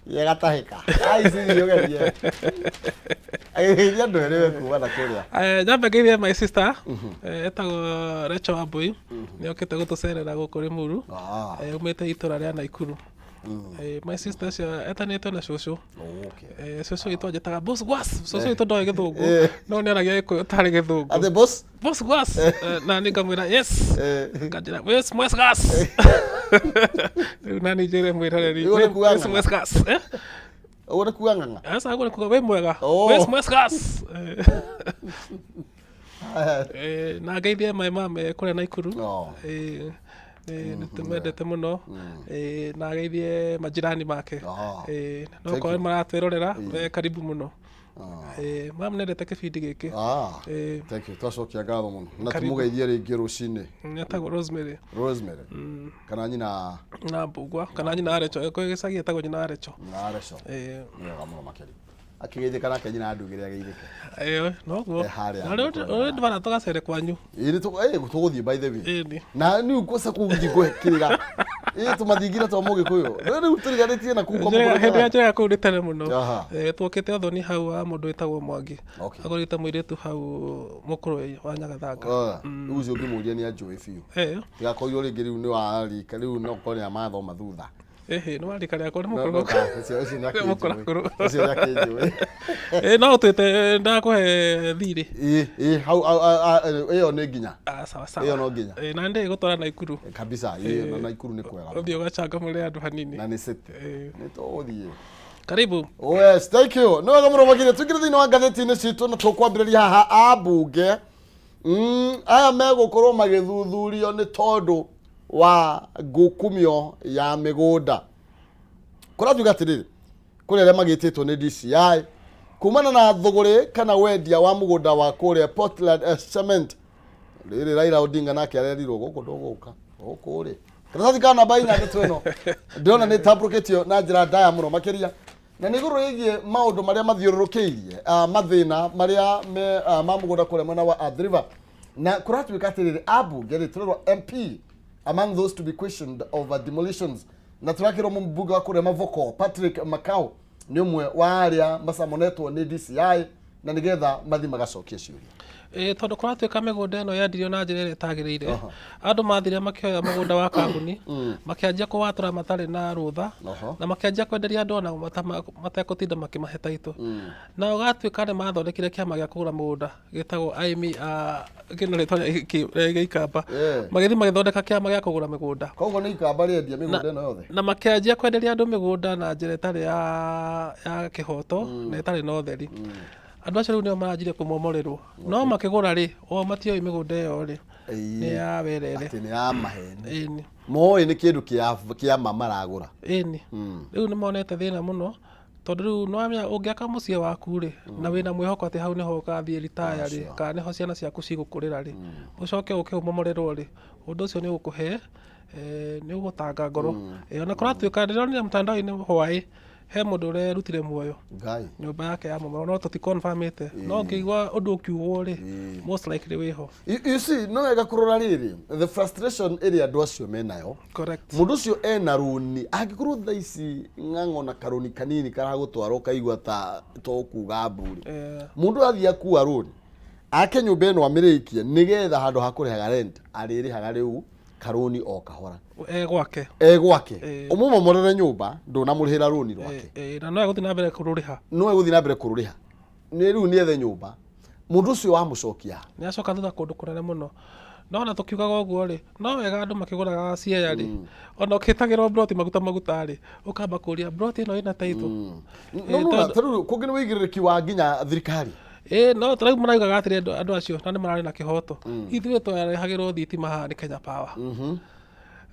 Yegatahĩka. Ai ici ũgerie. Agĩgeithia andũ erĩ we kuma na kũrĩa. Eh, nyambe ngeithie my sister eh, etagwo Rachel Wambui nĩ okĩte gũtũcerera gũkũ Limuru. Ah. Eh, umĩte itũra rĩa Naikuru. Eh, my sister ũcio etanĩtio na cũcũ. Okay. Eh, cũcũ witũ anjĩtaga boss gwas. Cũcũ witũ ndoĩ gĩthũngũ Eh. no nĩ aragia gĩkũyũ tarĩ gĩthũngũ. Ate boss? Boss gwas. Eh, na nĩ ngamwĩra yes. Eh. Nganjĩra yes mwes gas. Rĩu nani njĩre mwĩroreri. Ũguo nĩ kuga Yes ng'ang'a. mwes gas. Eh? Ũguo nĩ kuga ng'ang'a. Aca ũguo nĩ kuga wĩ mwega. Oh. Wes mwes gas. Eh. Eh, na ngeithie my mom eh, kũrĩa Naikuru. Oh. Eh, nĩ tũmendete mũno. Eh, na geithie majirani make. Oh. Eh, no Thank korwo you. nĩ maratwĩrorera, eh, karibu mũno. Eh, mam nendete kĩbindi gĩkĩ. Ah. Eh, Thank you. Twacokia ngatho mũno. Na Karibu. tũmũgeithie rĩngĩ rũcinĩ. etagwo Rosemary Rosemary. Kana nyina na Mbugua kana nyina wa Recho. Kwĩ gĩcagi etagwo nyina wa Recho. nyina wa Recho. Eh, Nĩ wega mũno makĩria. Akĩgeithĩka nake nyina andugĩre ageithĩke. eh, noguo. Eh, harĩa Na rĩu mũkũrũ. rĩu ndwara tũgacere kwanyu. Ĩĩ nĩ tũgũthiĩ by the way. Ĩni. Na nĩ ngũca kũu ngũhe kĩrĩra. Ĩĩ tũmathingira twa mũgĩkũyũ. Rĩu rĩu tũriganĩtie na kũu kwa Hĩndĩ ĩrĩa mũgũrũ. njĩraga kũu nĩ tene mũno. Aha. Eh, twokĩte ũthoni hau wa mũndũ wĩtagwo Mwangi. Okay. Agũrĩte mũirĩtu hau mũkũrwe wa Nyagathanga. Ah, Rĩu ũcio ũngĩmũria nĩ anjũĩ biũ. Eh, Tigakorirwo rĩngĩ rĩu nĩ warika rĩu no korwo nĩ amathoma thutha. ĩhĩ, nĩ warika rĩakwa nĩ No, mũkũrũ. no, ũcio ũcio nĩ akĩnjũĩ. Mũkũrakũrũ. Ũcio nĩ akĩnjũĩ. Eh, no ũtwĩte ndakũhe thirĩ. Ĩĩ, ĩĩ, hau ĩyo nĩ nginya. Ah, sawa sawa. Ĩyo no nginya. Eh, na ndĩ gũtwara Naikuru. Kabisa, ĩĩ, na Naikuru nĩ kwega. Ũthiĩ ũgacangamũre andũ hanini. Na nĩ city. Eh, Nĩ tũgũthiĩ. karibu. Oh yes, thank you. Nĩ wega mũno makĩria tũingĩre thĩinĩ wa ngathĩti-inĩ citũ na tũkwambĩrĩria haha ambunge aya megũkorwo magĩthuthurio nĩ tondũ wa ngukumio ya mĩgũnda. Kũratuĩka atĩrĩrĩ, kũrĩ arĩa magĩtĩtwo nĩ DCI kumana na thũgũrĩ kana wendia wa mũgũnda wa kũrĩa Portland Cement. Rĩrĩ Raila Odinga nake arerirwo gũkũ ndũgũka gũkũ rĩ karatathi ka namba inya ndeto ĩno ndĩrona nĩ ĩtambũrũkĩtio na njĩra ndaya mũno makĩria na nĩ igũrũ rĩgiĩ maũndũ marĩa mathiũrũrũkĩirie mathĩna marĩa me ma mũgũnda kũrĩa mwena wa Athi River na kũratuĩka atĩrĩrĩ ambunge rĩ tũrerwo MP among those to be questioned over demolitions na tũrakĩrwo mũmbunge wa kũrĩa Mavoko Patrick Makau nĩ ũmwe wa arĩa macamonetwo nĩ DCI na nĩgetha mathi magacokie ciũria. Ĩĩ, tondũ kũratuĩka mĩgũnda ĩno yendirio na njĩra ĩrĩa ĩtagĩrĩire. Andũ mathire makĩoya mũgũnda wa kambuni, makĩanjia kũwatũra matarĩ na rũtha, na makĩanjia kwenderia andũ ona matekũtinda makĩmahe taitũ. Na ũgatuĩka nĩ mathondekire kĩama gĩa kũgũra mũgũnda gĩtagwo Aĩmi a kĩna rĩtwa rĩa Gĩikamba. Magĩthiĩ magĩthondeka kĩama gĩa kũgũra mĩgũnda. Koguo nĩ Ikamba rĩendia mĩgũnda ĩno yothe? Na makĩanjia kwenderia andũ mĩgũnda na njĩra ĩtarĩ ya kĩhoto na ĩtarĩ na ũtheri. Andũ acio rĩu nĩo maranjirie kũmomorerwo. No makĩgũra rĩ, o matioĩ mĩgũnda ĩyo rĩ, nĩ ya werere. Atĩ nĩ ya maheni. Ĩni. Moĩ nĩ kĩndũ kĩa ma maragũra. Ĩni. Rĩu nĩ monete thĩna mũno, tondũ rĩu nĩ wamenya ũngĩaka mũciĩ waku rĩ, na wĩna mwĩhoko atĩ hau nĩho ũgathiĩ retire rĩ, kana nĩho ciana ciaku cigũkũrĩra rĩ, ũcoke ũke ũmomorerwo rĩ, ũndũ ũcio nĩ ũgũkũhe, nĩ ũgũtanga ngoro. Ona kũratuĩka ndĩronire mtandao-inĩ hwaĩ, he mũndũ ũrerutire muoyo. Ngai. Nyũmba yake ya momorwo, no tũti confirmĩte. No ngĩigua ũndũ ũkiugwo rĩ, most likely wĩho. You see, no wega kũrora rĩrĩ, the frustration ĩrĩa andũ acio menayo. Correct. Mũndũ ũcio ena rũni, angĩkorwo thaa ici ng'ang'o na karũni kanini karagũtwara ũkaigua ta tokuga mburi. Mũndũ athiĩ akua rũni, ake nyũmba ĩno amĩrĩkie nĩgetha handũ ha kũrĩhaga rent arĩrĩhaga rĩu karũni o kahora. E gwake. E gwake. Ũmũmomorere nyũmba ndũnamũrĩhĩra rũni rwake. Na no egũthiĩ na mbere kũrũrĩha. No egũthiĩ na mbere kũrũrĩha. Nĩ rĩu nĩ ethe nyũmba. Mũndũ ũcio wamũcokia. Nĩ acoka thutha kũndũ kũnene mũno. No ona tũkiugaga ũguo rĩ, no wega andũ makĩgũraga ciea rĩ, ona ũkĩtagĩrwo mburoti maguta maguta rĩ, ũkamba kũria mburoti ĩno ĩna taitũ. No, no, ta rĩu kũngĩ nĩ wĩigĩrĩrĩki wa nginya thirikari. Ĩĩ, no ta rĩu maraugaga atĩrĩ andũ acio na nĩ mararĩ na kĩhoto. Ithuĩ twarehagĩrwo thitima haha nĩ Kenya Power.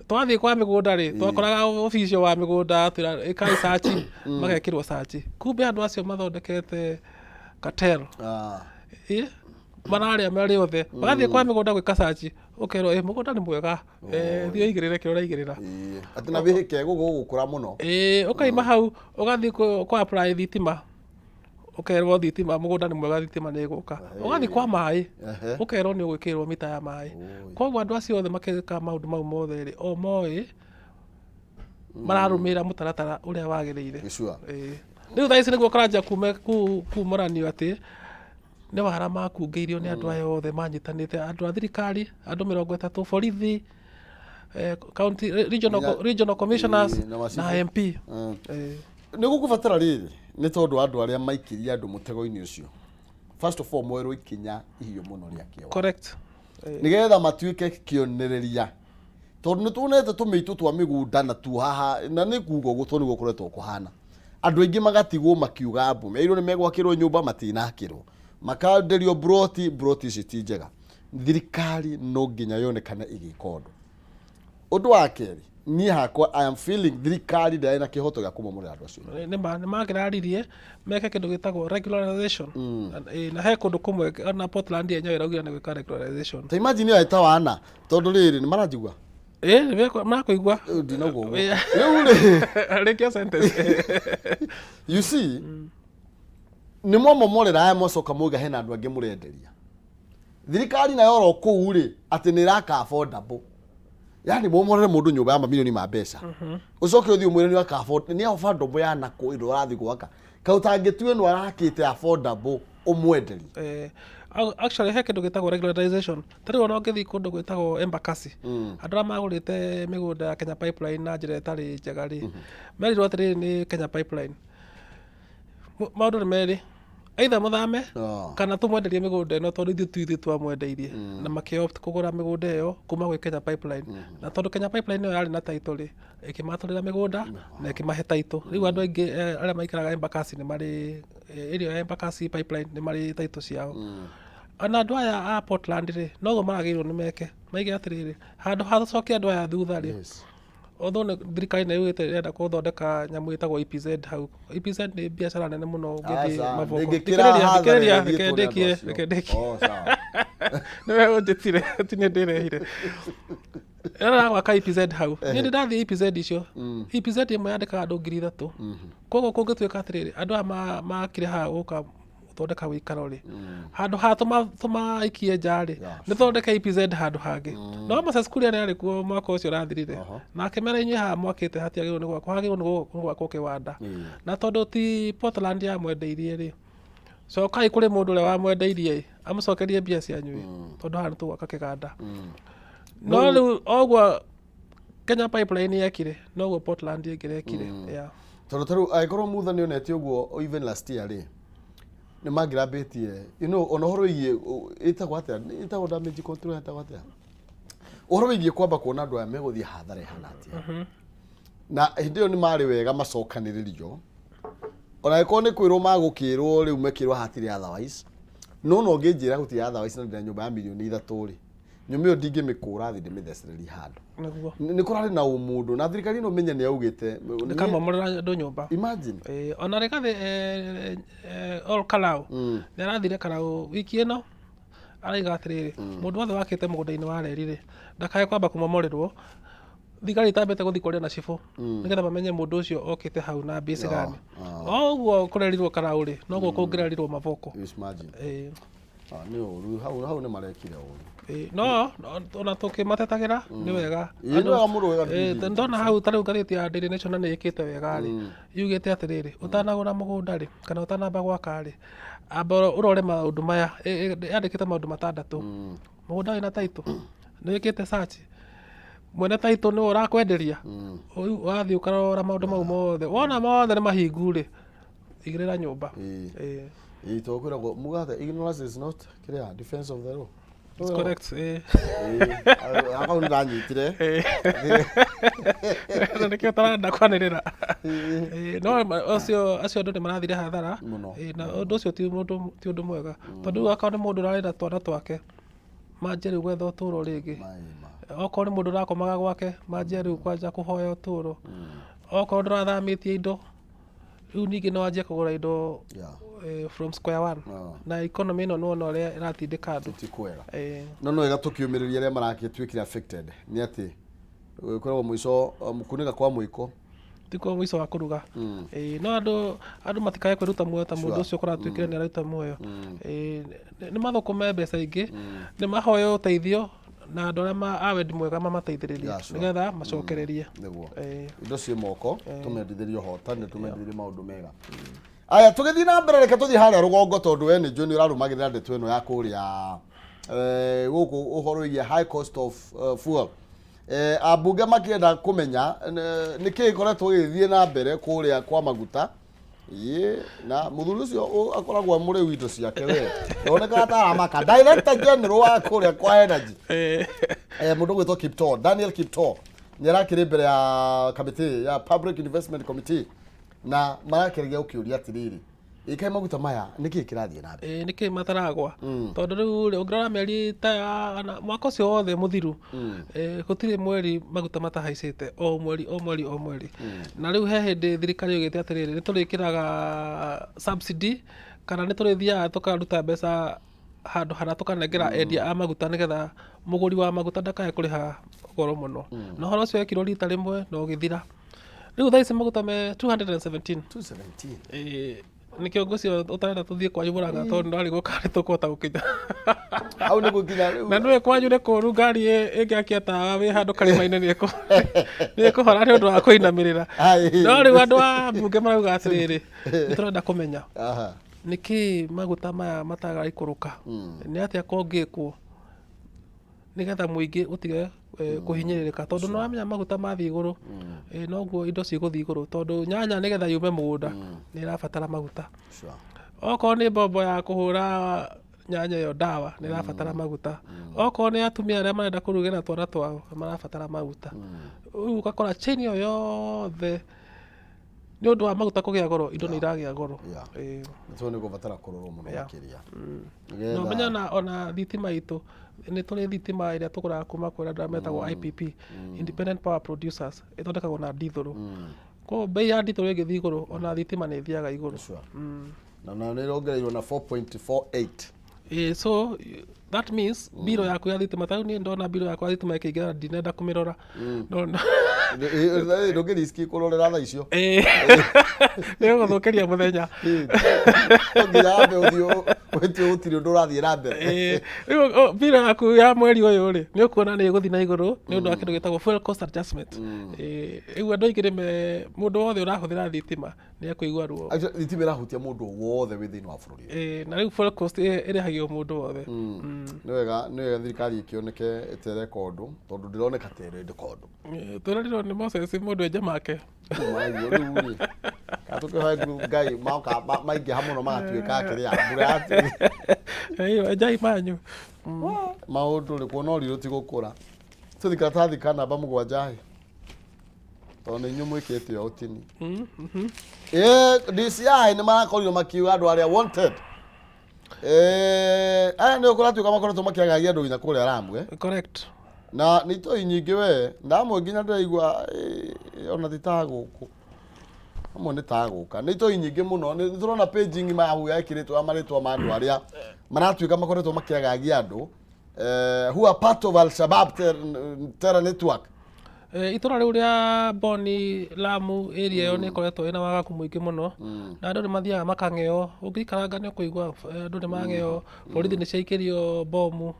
Twathiĩ kwa mĩgũnda rĩ, twakoraga obici wa mĩgũnda atwĩra ĩkai search, magekĩrwo search. Kumbe andũ acio mathondekete cartel. Ĩ, mararĩa marĩ othe. Magathiĩ kwa mĩgũnda gwĩka search, ũkerwo ĩ mũgũnda nĩ mwega, thiĩ ũigĩrĩre kĩrĩa ũraigĩrĩra. Ĩĩ. Atĩ na wĩhĩke gũgũkũra mũno. Ĩĩ, ũkaima hau ũgathiĩ kũ apply thitima, ũkerwo thitima mũgũnda nĩ mwega, thitima nĩ ĩgũka. Ũgathiĩ kwa maĩ, ũkerwo nĩ ũgwĩkĩrĩrwo mita ya maĩ. Koguo andũ acio othe makĩka maũndũ mau mothe rĩ, o moĩ mararũmĩrĩra mũtaratara ũrĩa wagĩrĩire. Gĩcua. Ĩĩ. Rĩu thaa ici nĩguo kũranjia kumũranio atĩ nĩ wara makungĩirio nĩ andũ aya othe manyitanĩte, andũ a thirikari, andũ 30, borithi, county, regional, regional commissioners Ĩĩ, na macibũ. na MP. Nĩ gũkũbatara rĩrĩ nĩ tondũ andũ arĩa maikirie andũ mũtego-inĩ ũcio, first of all, moerwo ikinya ihiũ mũno rĩa kĩewa. Correct. Nĩgetha matuĩke kĩonereria, tondũ nĩ tuonete tũmĩitũ twa mĩgũnda na tuo haha, na nĩ kuga ũguo tondũ nĩguo kũretwo kũhana. Andũ aingĩ magatigwo makiuga mbu, merirwo nĩ megwakĩrwo nyũmba, matinakĩrwo, makenderio mburoti, mburoti ici ti njega. Thirikari no nginya yonekane ĩgĩka ũndũ. Ũndũ wa kerĩ, niĩ hakwa I am feeling thirikari ndĩrarĩ na kĩhoto gĩa kũmomorera andũ acio. Nĩ mangĩraririe meke kĩndũ gĩtagwo regularization. Na he kũndũ kũmwe ona Portland yenyewe ĩraugire nĩ gwĩka regularization. Ta imagine ĩyo ĩta wana, tondũ rĩrĩ nĩ maranjigua. Ĩĩ, marakũigua. Ndinauga ũguo. Rĩu rĩ, Rĩkia sentence. You see, nĩ mwamomorera aya, mwacoka mwauga hena andũ angĩ mũrenderia. Thirikari nayo oro kũu rĩ, atĩ nĩ ĩraka affordable. Yani momorere mũndũ nyũmba ya mamirioni ma mbeca, ũcoke ũthiĩ ũmwĩre nĩ aka afford, nĩ affordable ya nakũ ĩno ũrathiĩ gwaka? Kaĩ ũtangĩtue ĩno arakĩte affordable ũmwenderie? Actually he kĩndũ gĩtagwo regularization. Ta rĩu ona ũngĩthiĩ kũndũ gwĩtagwo Embakasi, andũ arĩa magũrĩte mĩgũnda ya Kenya Pipeline na njĩra ĩtarĩ njega rĩ, merirwo atĩrĩrĩ nĩ Kenya Pipeline, maũndũ nĩ merĩ, either mũthame kana tũmwenderie mĩgũnda ĩno, tondũ ithuĩ ti ithuĩ twamwendeirie. Na makĩ-opt kũgũra mĩgũnda ĩyo kuma gwĩ Kenya Pipeline. Na tondũ Kenya Pipeline ĩyo yarĩ na title rĩ, ĩkĩmatũrĩra mĩgũnda na ĩkĩmahe title. Rĩu andũ aingĩ arĩa maikaraga Embakasi nĩ marĩ area ya Embakasi Pipeline, nĩ marĩ title ciao. Ona andũ aya a Portland rĩ, noguo maragĩrĩirwo nĩ meke, maige atĩrĩrĩ, handũ ha tũcokie andũ aya thutha rĩ, although thirikari nĩ yugĩte ĩrenda gũthondeka nyamũ ĩtagwo EPZ hau. EPZ nĩ biacara nene mũno ũngĩthiĩ Aca, Mavoko. ndĩngĩkĩra Thikĩrĩria, hathara thikĩrĩria, ĩrĩa reke ĩthiĩtwo nĩ andũ ndĩkie, acio. reke ndĩkie. Oh, sawa. Nĩwe ũnjĩtire, ti niĩ ndĩrehire. Ĩrĩa gwaka EPZ hau, niĩ nĩ ndathiĩ EPZ icio. EPZ ĩmwe yandĩkaga andũ 3000. Koguo kũngĩtuĩka atĩrĩrĩ, andũ aya makire haha gũka gũthondeka wĩikaro rĩ, handũ ha tũmaikie nja rĩ, nĩ thondeke EPZ handũ hangĩ. No Moses Kuria nĩ arĩ kuo mwaka ũcio ũrathirire, na akĩmera inyuĩ haha mwakĩte hatiagĩrĩirwo nĩ gwakwo, hagĩrĩirwo nĩ gwakwo kĩwanda. Na tondũ ti Portland yamwendeirie rĩ, cokai kũrĩ mũndũ ũrĩa wamwendeirie ĩ, amũcokerie mbia cianyu ĩ, tondũ haha nĩ tũgwaka kĩganda. No rĩu oguo Kenya Pipeline yekire, noguo Portland ĩngĩrekire. Yeah. Tondũ ta rĩu angĩkorwo Mutha nĩ onete ũguo even last year rĩ, nĩ mangĩrambĩtie ona ũhoro wĩgiĩ ĩtagwo atĩa, ĩtagwo damage control, ĩtagwo atĩa, ũhoro wĩgiĩ kwamba kuona andũ aya megũthiĩ hathara ĩhana atĩa. Na hĩndĩ ĩyo nĩ marĩ wega macokanĩrĩrio, ona angĩkorwo nĩ kwĩrwo magũkĩrwo rĩu mekĩrwo hatirĩ otherwise. No ũngĩnjĩra gũtirĩ otherwise na ndĩna nyũmba ya mirioni 3 rĩ, nyũmba ĩyo ndingĩmĩkũra thĩ ndĩmĩthecererie handũ. Nĩ kũrarĩ na ũmũndũ na thirikari ĩno menye nĩ yaugĩte Nĩ kamomorera andũ nyũmba. Imagine. Ona Rigathĩ Ol Kalou nĩ arathire Karau wiki ĩno, araiga atĩrĩrĩ, mũndũ wothe wakĩte mũgũnda-inĩ wa reri rĩ, ndakae kwamba kũmomorerwo thigari itambĩte gũthiĩ kwaria na cibũ, nĩgetha mamenye mũndũ ũcio okĩte hau na mbĩci gani. O ũguo kũrerirwo Karau rĩ, noguo kũngĩrerirwo Mavoko. Yes, imagine. Ah, nĩ ũru hau, hau nĩ marekire ũru. No ona tũkĩmatetagĩra nĩ wega. Ĩĩ, nĩ wega mũno, wega biũ. Ndona hau ta rĩu ngathĩti ya Daily Nation nĩ ĩkĩte wega rĩ, yugĩte atĩrĩrĩ, ũtanagũra mũgũnda rĩ, kana ũtanamba gwaka rĩ, amba ũrore maũndũ maya. Yandĩkĩte maũndũ matandatũ. Mũgũnda wĩna title, nĩ wĩkĩte search, mwene title nĩwe ũrakwenderia. Rĩu wathiĩ ũkarora maũndũ mau mothe, wona mothe nĩ mahingu rĩ, igĩrĩra nyũmba. Ĩĩ, tondũ kwĩragwo mugathe ignorance is not clear defense of the law. It's correct. Ĩĩ, hau nĩ ndanyitire. Na nĩkĩo ũtarenda kwanĩrĩra. Ĩĩ, no acio andũ nĩ marathire hathara. Mũno. Ĩĩ, na ũndũ ũcio ti ũndũ mwega, tondũ rĩu akorwo nĩ mũndũ ũrarĩ na twana twake, manjie rĩu gwetha ũtũũro rĩngĩ. Maĩ ma. Okorwo nĩ mũndũ ũrakomaga gwake, manjie rĩu kwanja kũhoya ũtũro. Okorwo ndũrathamĩtie indo, rĩu ningĩ no wanjie kũgũra indo from square one. Na economy ĩno nĩwona ũrĩa ĩratindĩka andũ. Ti kwega. No nĩ wega tũkĩũmĩrĩria arĩa maragĩtuĩkire affected nĩ atĩ kwĩragwo mũico kunĩka kwa mũiko Tikuo mũico wa kũruga. Ĩĩ, no andũ matikae kwĩruta muoyo ta mũndũ ũcio kũratuĩkire nĩ areruta muoyo. Ĩĩ, nĩ mathũkũme mbeca ingĩ, nĩ mahoe ũteithio na andũ arĩa a wendi mwega mamateithĩrĩrie nĩgetha macokererie. Nĩguo. Indo ciĩ moko, tũmendithĩrie ũhotani, tũmendithĩrie maũndũ mega. Aya, tũgĩthiĩ na mbere, reke tũthiĩ harĩa rũgongo tondũ we nĩ njũĩ nĩ ũrarũmagĩrĩra ndeto ĩno ya kũrĩa gũkũ ũhoro wĩgiĩ high cost of fuel. Ambunge makĩenda kũmenya nĩ kĩĩ gĩkoretwo gĩgĩthiĩ na mbere kũrĩa kwa maguta. Ĩĩ, na mũthuri ũcio akoragwo mũrĩu indo ciake we ndonekaga ta aramaka. Director General wa kũrĩa kwa energy, mũndũ ũgwĩtwo Kiptoo, Daniel Kiptoo, nĩ arakĩrĩ mbere ya kamĩtĩ ya Public Investment Committee na marakĩgeria gũkĩũria atĩrĩrĩ, ĩ kaĩ maguta maya nĩkĩ kĩrathiĩ na mbere? Ĩĩ, nĩkĩ mataragwa? Tondũ rĩu rĩ, ũngĩrora mĩeri ta ya mwaka ũcio wothe mũthiru, gũtirĩ mweri maguta matahaicĩte, o mweri o mweri o mweri. Na rĩu he hĩndĩ thirikari yaugĩte atĩrĩrĩ, nĩ tũrĩkĩraga subsidy kana nĩ tũrĩthiaga tũkaruta mbeca handũ hana tũkanengera endia a maguta nĩgetha mũgũri wa maguta ndakae kũrĩha goro mũno. Na ũhoro ũcio wekirwo rita rĩmwe na ũgĩthira. Rĩu thaa ici maguta me 217. 217. Ĩĩ, nĩkĩo ngwĩciria ũtarenda tũthiĩ kwanyu Mũrang'a tondũ ndarigwo kana nĩ tũkũhota gũkinya. Hau nĩ gũkinya rĩu. Na nĩũĩ kwanyu nĩ kũũru, ngari ĩngĩakia tawa wĩ handũ karĩma-inĩ nĩ ĩkũhora nĩ ũndũ wa kũinamĩrĩra. No rĩu andũ a mbunge marauga atĩrĩrĩ, nĩ tũrenda kũmenya nĩkĩĩ maguta maya mataraikũrũka, nĩ atĩa kũngĩkwo nĩgetha mũingĩ ũtige kũhinyĩrĩrĩka, tondũ nĩ wamenya maguta mathiĩ igũrũ, noguo indo cigũthiĩ igũrũ, tondũ nyanya nĩgetha yume mũgũnda nĩ ĩrabatara maguta. Okorwo nĩ mbombo ya kũhũra nyanya ĩyo ndawa nĩ ĩrabatara maguta. Okorwo nĩ atumia arĩa marenda kũrugĩra twana twao nĩ marabatara maguta. Rĩu ũgakora chain ĩyo yothe nĩ ũndũ wa maguta kũgĩa goro, indo nĩ iragĩa goro. Ĩĩ. Nĩ nĩ gũbatara kũrorwo mũno makĩria. Na ũmenye ona thitima itũ, nĩ tũrĩ thitima ĩrĩa tũgũraga kuma kũrĩ andũ arĩa metagwo IPP, Independent Power Producers, ĩthondekagwo na ndithũrũ. Koguo bei ya ndithũrũ ĩngĩthiĩ igũrũ, ona thitima nĩ ĩthiaga igũrũ. Na nayo nĩ ĩrongereirwo na 4.48. Ĩĩ, so that means mbirũ yaku ya thitima, ta rĩu niĩ ndona mbirũ yakwa ya thitima ĩkĩingĩra na ndinenda kũmĩrora. No, no. Ndũngĩ risk kũrorera thaa icio. Ĩĩ. Nĩ gũgũthũkĩria mũthenya. No nginya wambe ũthiĩ wĩtie gũtirĩ ũndũ ũrathiĩ na mbere. Ĩĩ. Rĩu mbirũ yaku ya mweri ũyũ rĩ, nĩ ũkuona nĩ ĩgũthiĩ na igũrũ nĩ ũndũ wa kĩndũ gĩtagwo fuel cost adjustment. Ĩĩ, rĩu andũ aingĩ nĩ me, mũndũ wothe ũrahũthĩra thitima nĩ ekũigua ruo. Actually, thitima ĩrahutia mũndũ wothe wĩ thĩinĩ wa bũrũri. Ĩĩ, na rĩu fuel cost ĩrĩhagio mũndũ wothe. Nĩ wega thirikari ĩkĩoneke ĩtereka ũndũ, tondũ ndĩroneka ta ĩrendeka ũndũ. Ĩĩ, tũrerirwo nĩ Moses mũndũ enje make. Kuma ũguo rĩu rĩ, kana tũkĩhoe Ngai moka maingĩha mũno magatuĩka kĩrĩa mbura Ĩĩ, enjai manyu. Maũndũ rĩ, kuona ũrirũ ti gũkũra. Tũthi karatathi ka namba 7 ĩ, tondũ nĩ inyuĩ mwĩkĩte ũũ tini. DCI nĩ marakorirwo makiuga andũ arĩa wanted. Aya nĩ kũratuĩka makoretwo makĩagagia andũ nginya kũrĩa Lamu. Correct. Na nĩ itoi nyingĩ we, na amwe nginya ndĩraigua ona ti ta gũkũ. Amwe nĩ ta gũka. Nĩ itoi nyingĩ mũno. Nĩ tũrona page ng'ima hau yekĩrĩtwo ya marĩtwa ma andũ arĩa maratuĩka makoretwo makĩagagia andũ, who are part of Al-Shabaab terror network. Itũra rĩu rĩa Boni Lamu area ĩyo nĩ ĩkoretwo ĩna wagagu mũingĩ mũno, na andũ nĩ mathiaga makang'eo, ũngĩikaranga nĩ ũkũigua andũ nĩ mang'eo, borithi nĩ ciaikĩrio bomu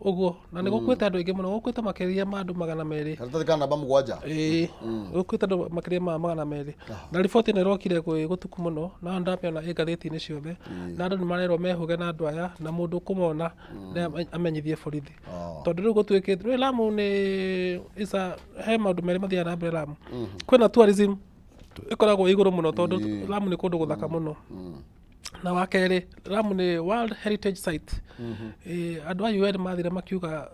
ũguo, na nĩ gũkuĩte andũ aingĩ mũno, gũkuĩte makĩria ma andũ 200. Karatathi ka namba 7. Ĩĩ, gũkuĩte andũ makĩria ma 200, na riboti ĩno ĩrokire gwĩ gũtuku mũno, na ndamĩona ĩ ngathĩti-inĩ ciothe, na andũ nĩ marerwo mehũge na andũ aya, na mũndũ ũkũmona nĩ amenyithie borithi. Tondũ rĩu gũtuĩkĩte rĩu Lamu nĩ isa, he maũndũ merĩ mathiaga na mbere Lamu. Kwĩna tourism ĩkoragwo ĩ igũrũ mũno, tondũ Lamu nĩ kũndũ gũthaka mũno. Na wa kerĩ, Lamu nĩ World Heritage Site. Andũ a UN mathire makiuga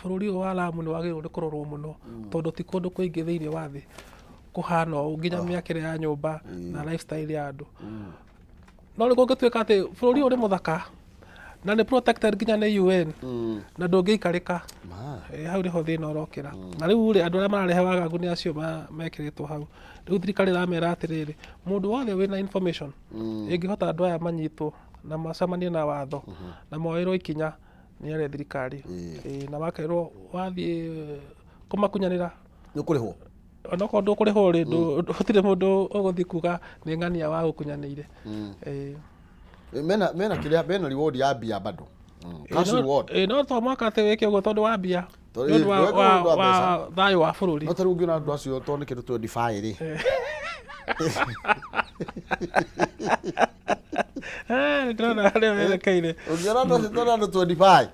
bũrũri ũyũ wa Lamu nĩ wagĩrĩirwo nĩ kũrorwo mũno, tondũ ti kũndũ kũingĩ thĩinĩ wa thĩ kũhana ũũ, nginya mĩakĩre ya nyũmba na lifestyle ya andũ. No rĩu kũngĩtuĩka atĩ bũrũri ũyũ nĩ mũthaka Na nĩ protected nginya nĩ UN na ndũngĩikarĩka. Ma. Hau nĩho thĩna ũrokĩra. Na rĩu rĩ, andũ arĩa mararehe wagagu nĩ acio mekĩrĩtwo hau. Rĩu thirikari ĩramera atĩrĩrĩ, mũndũ wothe wĩna information ĩngĩhota andũ aya manyitwo na macemanie na watho na moerwo ikinya nĩ ere thirikari. Na wakerwo wathiĩ kũmakunyanĩra Nĩ ũkũrĩhwo. Onokorwo ndũkũrĩhwo rĩ, gũtirĩ mũndũ ũgũthiĩ kuga nĩ ng'ania wagũkunyanĩire. Mena kĩrĩa, mena reward ya mbia bado. Cash reward. No to mwaka atĩ wĩke ũguo tondũ wa mbia. Tondũ Nĩ ũndũ wĩke ũguo wa wa mbeca. thayũ wa bũrũri. No ta rĩu ũngĩona andũ acio tondũ nĩ kĩndũ 25 rĩ. Nĩ ndĩrona harĩa werekeire. Ũngĩona andũ acio tondũ andũ 25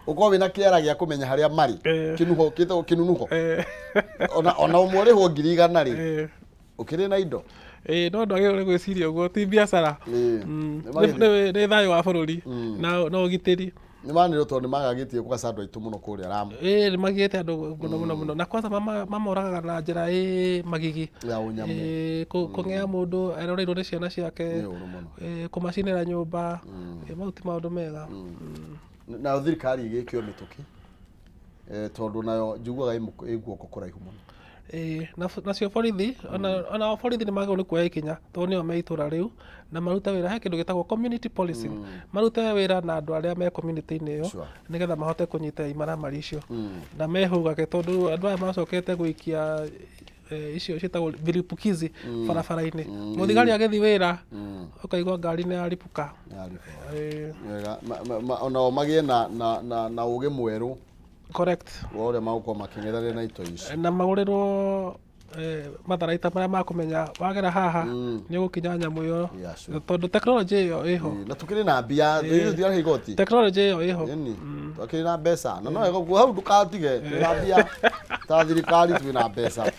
ũkorwo wĩna kĩara gĩa kũmenya harĩa marĩ. Kĩnuho, kĩtagwo kĩnunuho. Ona ũmwe ũrĩhwo 100,000 rĩ. Ũkĩrĩ na indo. No ndwagĩrĩirwo nĩ gwĩciria ũguo, ti biacara. Nĩ magĩrĩirwo. Nĩ thayũ wa bũrũri na ũgitĩri. Nĩ manĩrwo tondũ nĩ magagĩtie kũgaca andũ aitũ mũno kũrĩa Lamu. Nĩ magĩte andũ mũno mũno mũno, na kwanza mamoragaga na njĩra ĩ magigi. Ya ũnyamũ. Kũng'ea mũndũ eroreirwo nĩ ciana ciake. Nĩ ũru mũno. Kũmacinĩra nyũmba. Mau ti maũndũ mega. Nayo thirikari ĩgĩkio mĩtũkĩ. Tondũ nayo njiguaga ĩ guoko kũraihu mũno. Nacio borithi, ona borithi nĩ magĩrĩirwo nĩ kuoya ikinya tondũ nĩo me itũra rĩu na marute wĩra. He kĩndũ gĩtagwo community policing. Marute wĩra na andũ arĩa me community-inĩ ĩyo nĩgetha mahote kũnyita imaramari icio na mehũgage, tondũ andũ aya macokete gũikia icio ciĩtagwo vilipukizi barabara-inĩ. Mũthigari agĩthiĩ wĩra ũkaigua ngari nĩ yaripũka. Yaripũka. Wega. Onao magĩe na ũgĩ mwerũ. Correct. Wa ũrĩa magũkorwo makĩng'ethanĩra na itoi ici. Na magũrĩrwo matharaita marĩa makũmenya wagera haha nĩ ũgũkinya nyamũ ĩyo. Yeah, sure. Tondũ technology ĩyo ĩho. Na tukĩrĩ na mbia, tũtirarĩha igoti. Technology ĩyo ĩho. Ĩni, twakĩrĩ na mbeca. Na no wega ũguo, hau ndũkatige, twĩna mbia. Ta thirikari twĩna mbeca.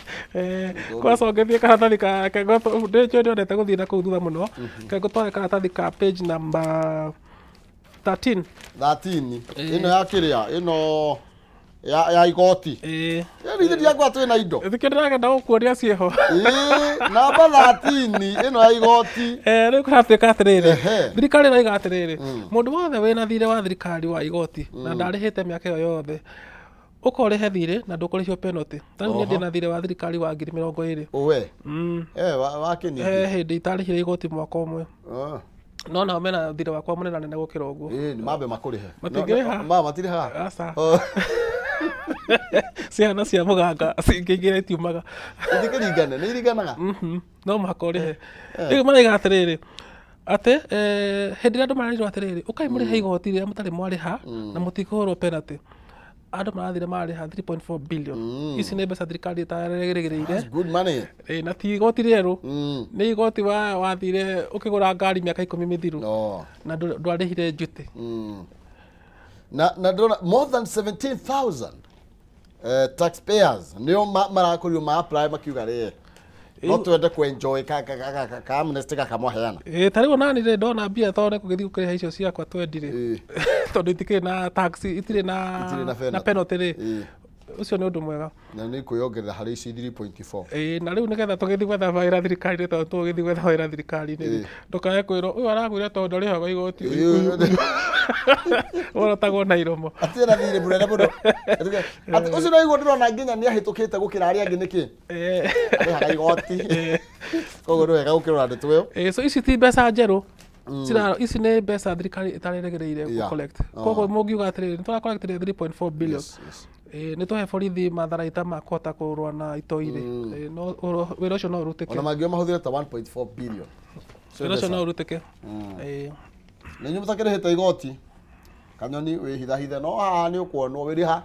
Kwanza ũngĩthiĩ karatathi ka ndĩnjũĩ ndĩrendete gũthiĩ na kũu thutha mũno. Ke ngũtware karatathi ka page number 13. 13. Ĩno ya kĩrĩa, ĩno ya igoti. Yaani ithe ndiakwa twĩna indo. Thikĩ ndĩragenda gũkuonia ciĩho. Namba 13 ĩno ya igoti. Rĩu kũratuĩka atĩrĩrĩ, thirikari ĩroiga atĩrĩrĩ, mũndũ wothe wĩna thirĩ wa thirikari wa igoti na ndarĩhĩte mĩaka ĩyo yothe, ũka ũrĩhe thirĩ na ndũkũrĩhio penalty. Ta rĩu niĩ ndĩna thirĩ wa thirikari wa 20,000. Ũwe. Wa kĩnini. He hĩndĩ itarĩhire igoti mwaka ũmwe. No nao mena thirĩ wakwa mũnene nene gũkĩra ũguo. Nĩ mambe makũrĩhe. Matingĩrĩha. Ma matirĩhaga. Aca. Ciana cia mũganga cingĩingĩra itiumaga. Ithikĩringane, nĩ iringanaga? No mũhaka ũrĩhe. Rĩu maraiga atĩrĩrĩ, atĩ hĩndĩ ĩrĩa andũ marerirwo atĩrĩrĩ, ũkai mũrĩhe igoti rĩrĩa mũtarĩ mwarĩha na mũtikũhũrwo penalty. Andũ marathire marĩha 3.4 billion. Ici nĩ mbeca thirikari ĩtarerĩgĩrĩire. That's good money. Na ti igoti rĩerũ. Nĩ igoti wathire ũkĩgũra ngari mĩaka 10 mĩthiru. Na ndwarĩhire duty. Na ndĩrona more than 17,000 taxpayers nĩo marakorirwo ma apply makiuga rĩ no twende ku enjoy ka amnesty gaka mwaheana. Ta rĩu onani rĩ ndona mbia tondũ nĩ kũgĩthiĩ gũkĩrĩha icio ciakwa twendire. Tondũ itikĩrĩ na tax, itirĩ Itirĩ na na penalty. penalty rĩ. Ũcio nĩ ũndũ mwega. Na nĩ kwĩyongerera harĩ ici 3.4. Na rĩu nĩgetha tũgĩthiĩ gwetha wĩra thirikari-inĩ, tondũ tũgũgĩthiĩ gwetha wĩra thirikari-inĩ rĩ, ndũkae kwĩrwo ũyũ aragwĩra tondũ ndarĩhaga igoti. Worotagwo na iromo. Atĩ ena thirĩ mũnene mũno. Atĩ ũcio no ndĩrona nginya nĩ ahĩtũkĩte gũkĩra arĩa angĩ nĩkĩ? Arĩhaga igoti. Koguo nĩ wega gũkĩrora ndeto ĩyo. So ici ti mbeca njerũ. Ici nĩ mbeca thirikari ĩtarerĩgĩrĩire gũ collect. Koguo mũngiuga atĩrĩrĩ, nĩ tũra collect 3.4 billion. Nĩ tũhe borithi matharaita ma kũhota kũrũa na itoi rĩ. No wĩra ũcio no ũrutĩke. Ona mangĩoya mahũthĩre ta 1.4 billion. Wĩra ũcio no ũrutĩke. Na inyuĩ mũtakĩrĩhĩte igoti. Kanyoni wĩhithahithe no haha nĩ ũkuonwo wĩrĩha.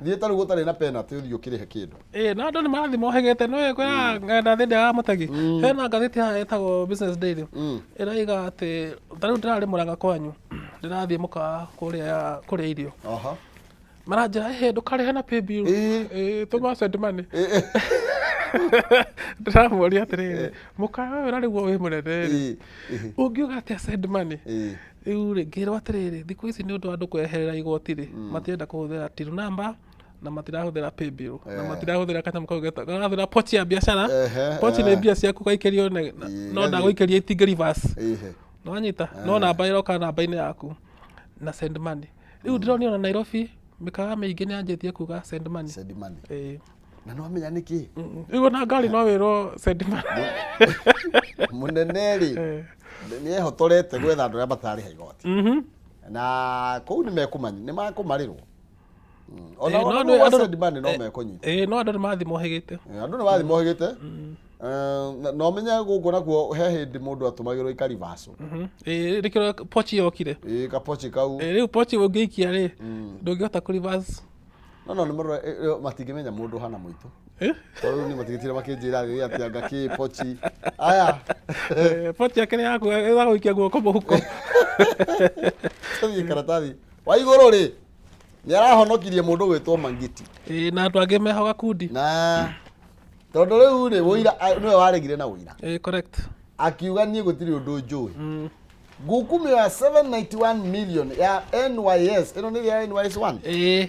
Thiĩ ta rĩu gũtarĩ na penalty ũthiĩ ũkĩrĩhe kĩndũ. Na andũ nĩ marathiĩ mohĩgĩte, nĩ kwĩna ng'enda thĩinĩ wa mũtegi. Hena ngathĩti haha ĩtagwo Business Daily. Ĩroiga atĩ ta rĩu ndĩrarĩ Mũrang'a kwanyu, ndĩrathiĩ mũkawa kũrĩa kũrĩa irio. Maranjĩra, ĩhĩ ndũkarĩhe na paybill. Tũma send money. Ndĩramũria atĩrĩrĩ, mũkawa ũyũ ũrarĩgwo wĩ mũnene rĩ, ũngiuga atĩa send money? Rĩu rĩ, ngĩrwo atĩrĩrĩ, thikũ ici nĩ ũndũ wa andũ kweherera igoti rĩ, matirenda kũhũthĩra till number na matirahũthĩra paybill na matirahũthĩra kanyamũ kau getagwo, marahũthĩra pochi ya biashara. Pochi nĩ mbia ciaku ũgaikĩrio no ndagũikĩria itingĩ reverse. Nĩwanyita? No namba ĩroka namba-inĩ yaku. Na send money. Rĩu ndĩronire ona Nairobi mĩkawa mĩingĩ nĩ yanjĩtie kuga send money. Send money. Ĩĩ. Na nĩ wamenya nĩkĩ? Rĩu ona ngari no wĩrwo send money. Mũnene rĩ, nĩ ehotorete gwetha andũ arĩa matararĩha igoti. Na kũu nĩ mekũmanya, nĩ makũmarĩrwo. Ona Ĩĩ, no ona andũ- rĩu andũ- send money no mekũnyita. Ĩĩ, no andũ nĩ mathiĩ mohĩgĩte. Andũ nĩ mathiĩ mohĩgĩte. Na ũmenye gũkũ nakuo he hĩndĩ mũndũ atũmagĩrwo ikaribacũ. Ĩĩ, nĩkĩo pochi yokire. Ĩĩ, kapochi kau. Ĩĩ, rĩu pochi ũngĩikia rĩ, ndũngĩhota kũ reverse. No nĩ marora matingĩmenya mũndũ hana mũitũ. Eh? Tondũ rĩu niĩ matingĩtinda makĩnjĩra rĩrĩ atĩ anga kĩ pochi. Aya. Pochi yake nĩ yaku ĩgagũikia guoko mũhuko. Tũthiĩ karatathi. Wa igũrũ rĩ, nĩ arahonokirie mũndũ gwĩtwo Mangiti. Ĩĩ, na andũ angĩ meho gakundi. Na tondũ rĩu rĩ ũira nĩwe waregire na ũira. Ĩĩ, correct. Akiuga niĩ gũtirĩ ũndũ njũĩ. Ngukumio ya 791 million ya NYS, ĩno nĩ ĩrĩa ya NYS 1. Ĩĩ.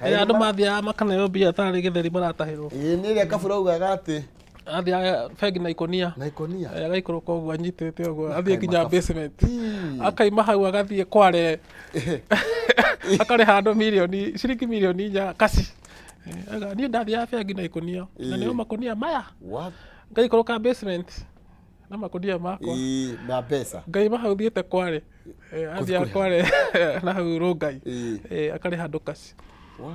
Kaĩ Ĩĩ, andũ nĩ ma- mathiaga makaneo mbia tarĩ gĩtheri maratahĩrwo. Ĩĩ, nĩ ĩrĩa Kabura augaga atĩ Athiaga bengi na ikũnia. Na ikũnia. Ĩĩ, agaikũrũka ũguo anyitĩte ũguo athiĩ nginya makabu. basement. Ii. Akaima hau agathiĩ Kware. Akarĩha andũ mirioni ciringi mirioni 4 kaci. Ĩĩ, auga, niĩ ndathiaga bengi na ikũnia na Ĩĩ. nĩo makũnia maya. What? Ngaikũrũka basement na makũnia makwa. Ĩĩ, na mbeca. Ngaima hau thiĩte Kware. Athiaga kũrĩha. Kware na hau Rongai. Ĩĩ. Akarĩha andũ kaci. Wa.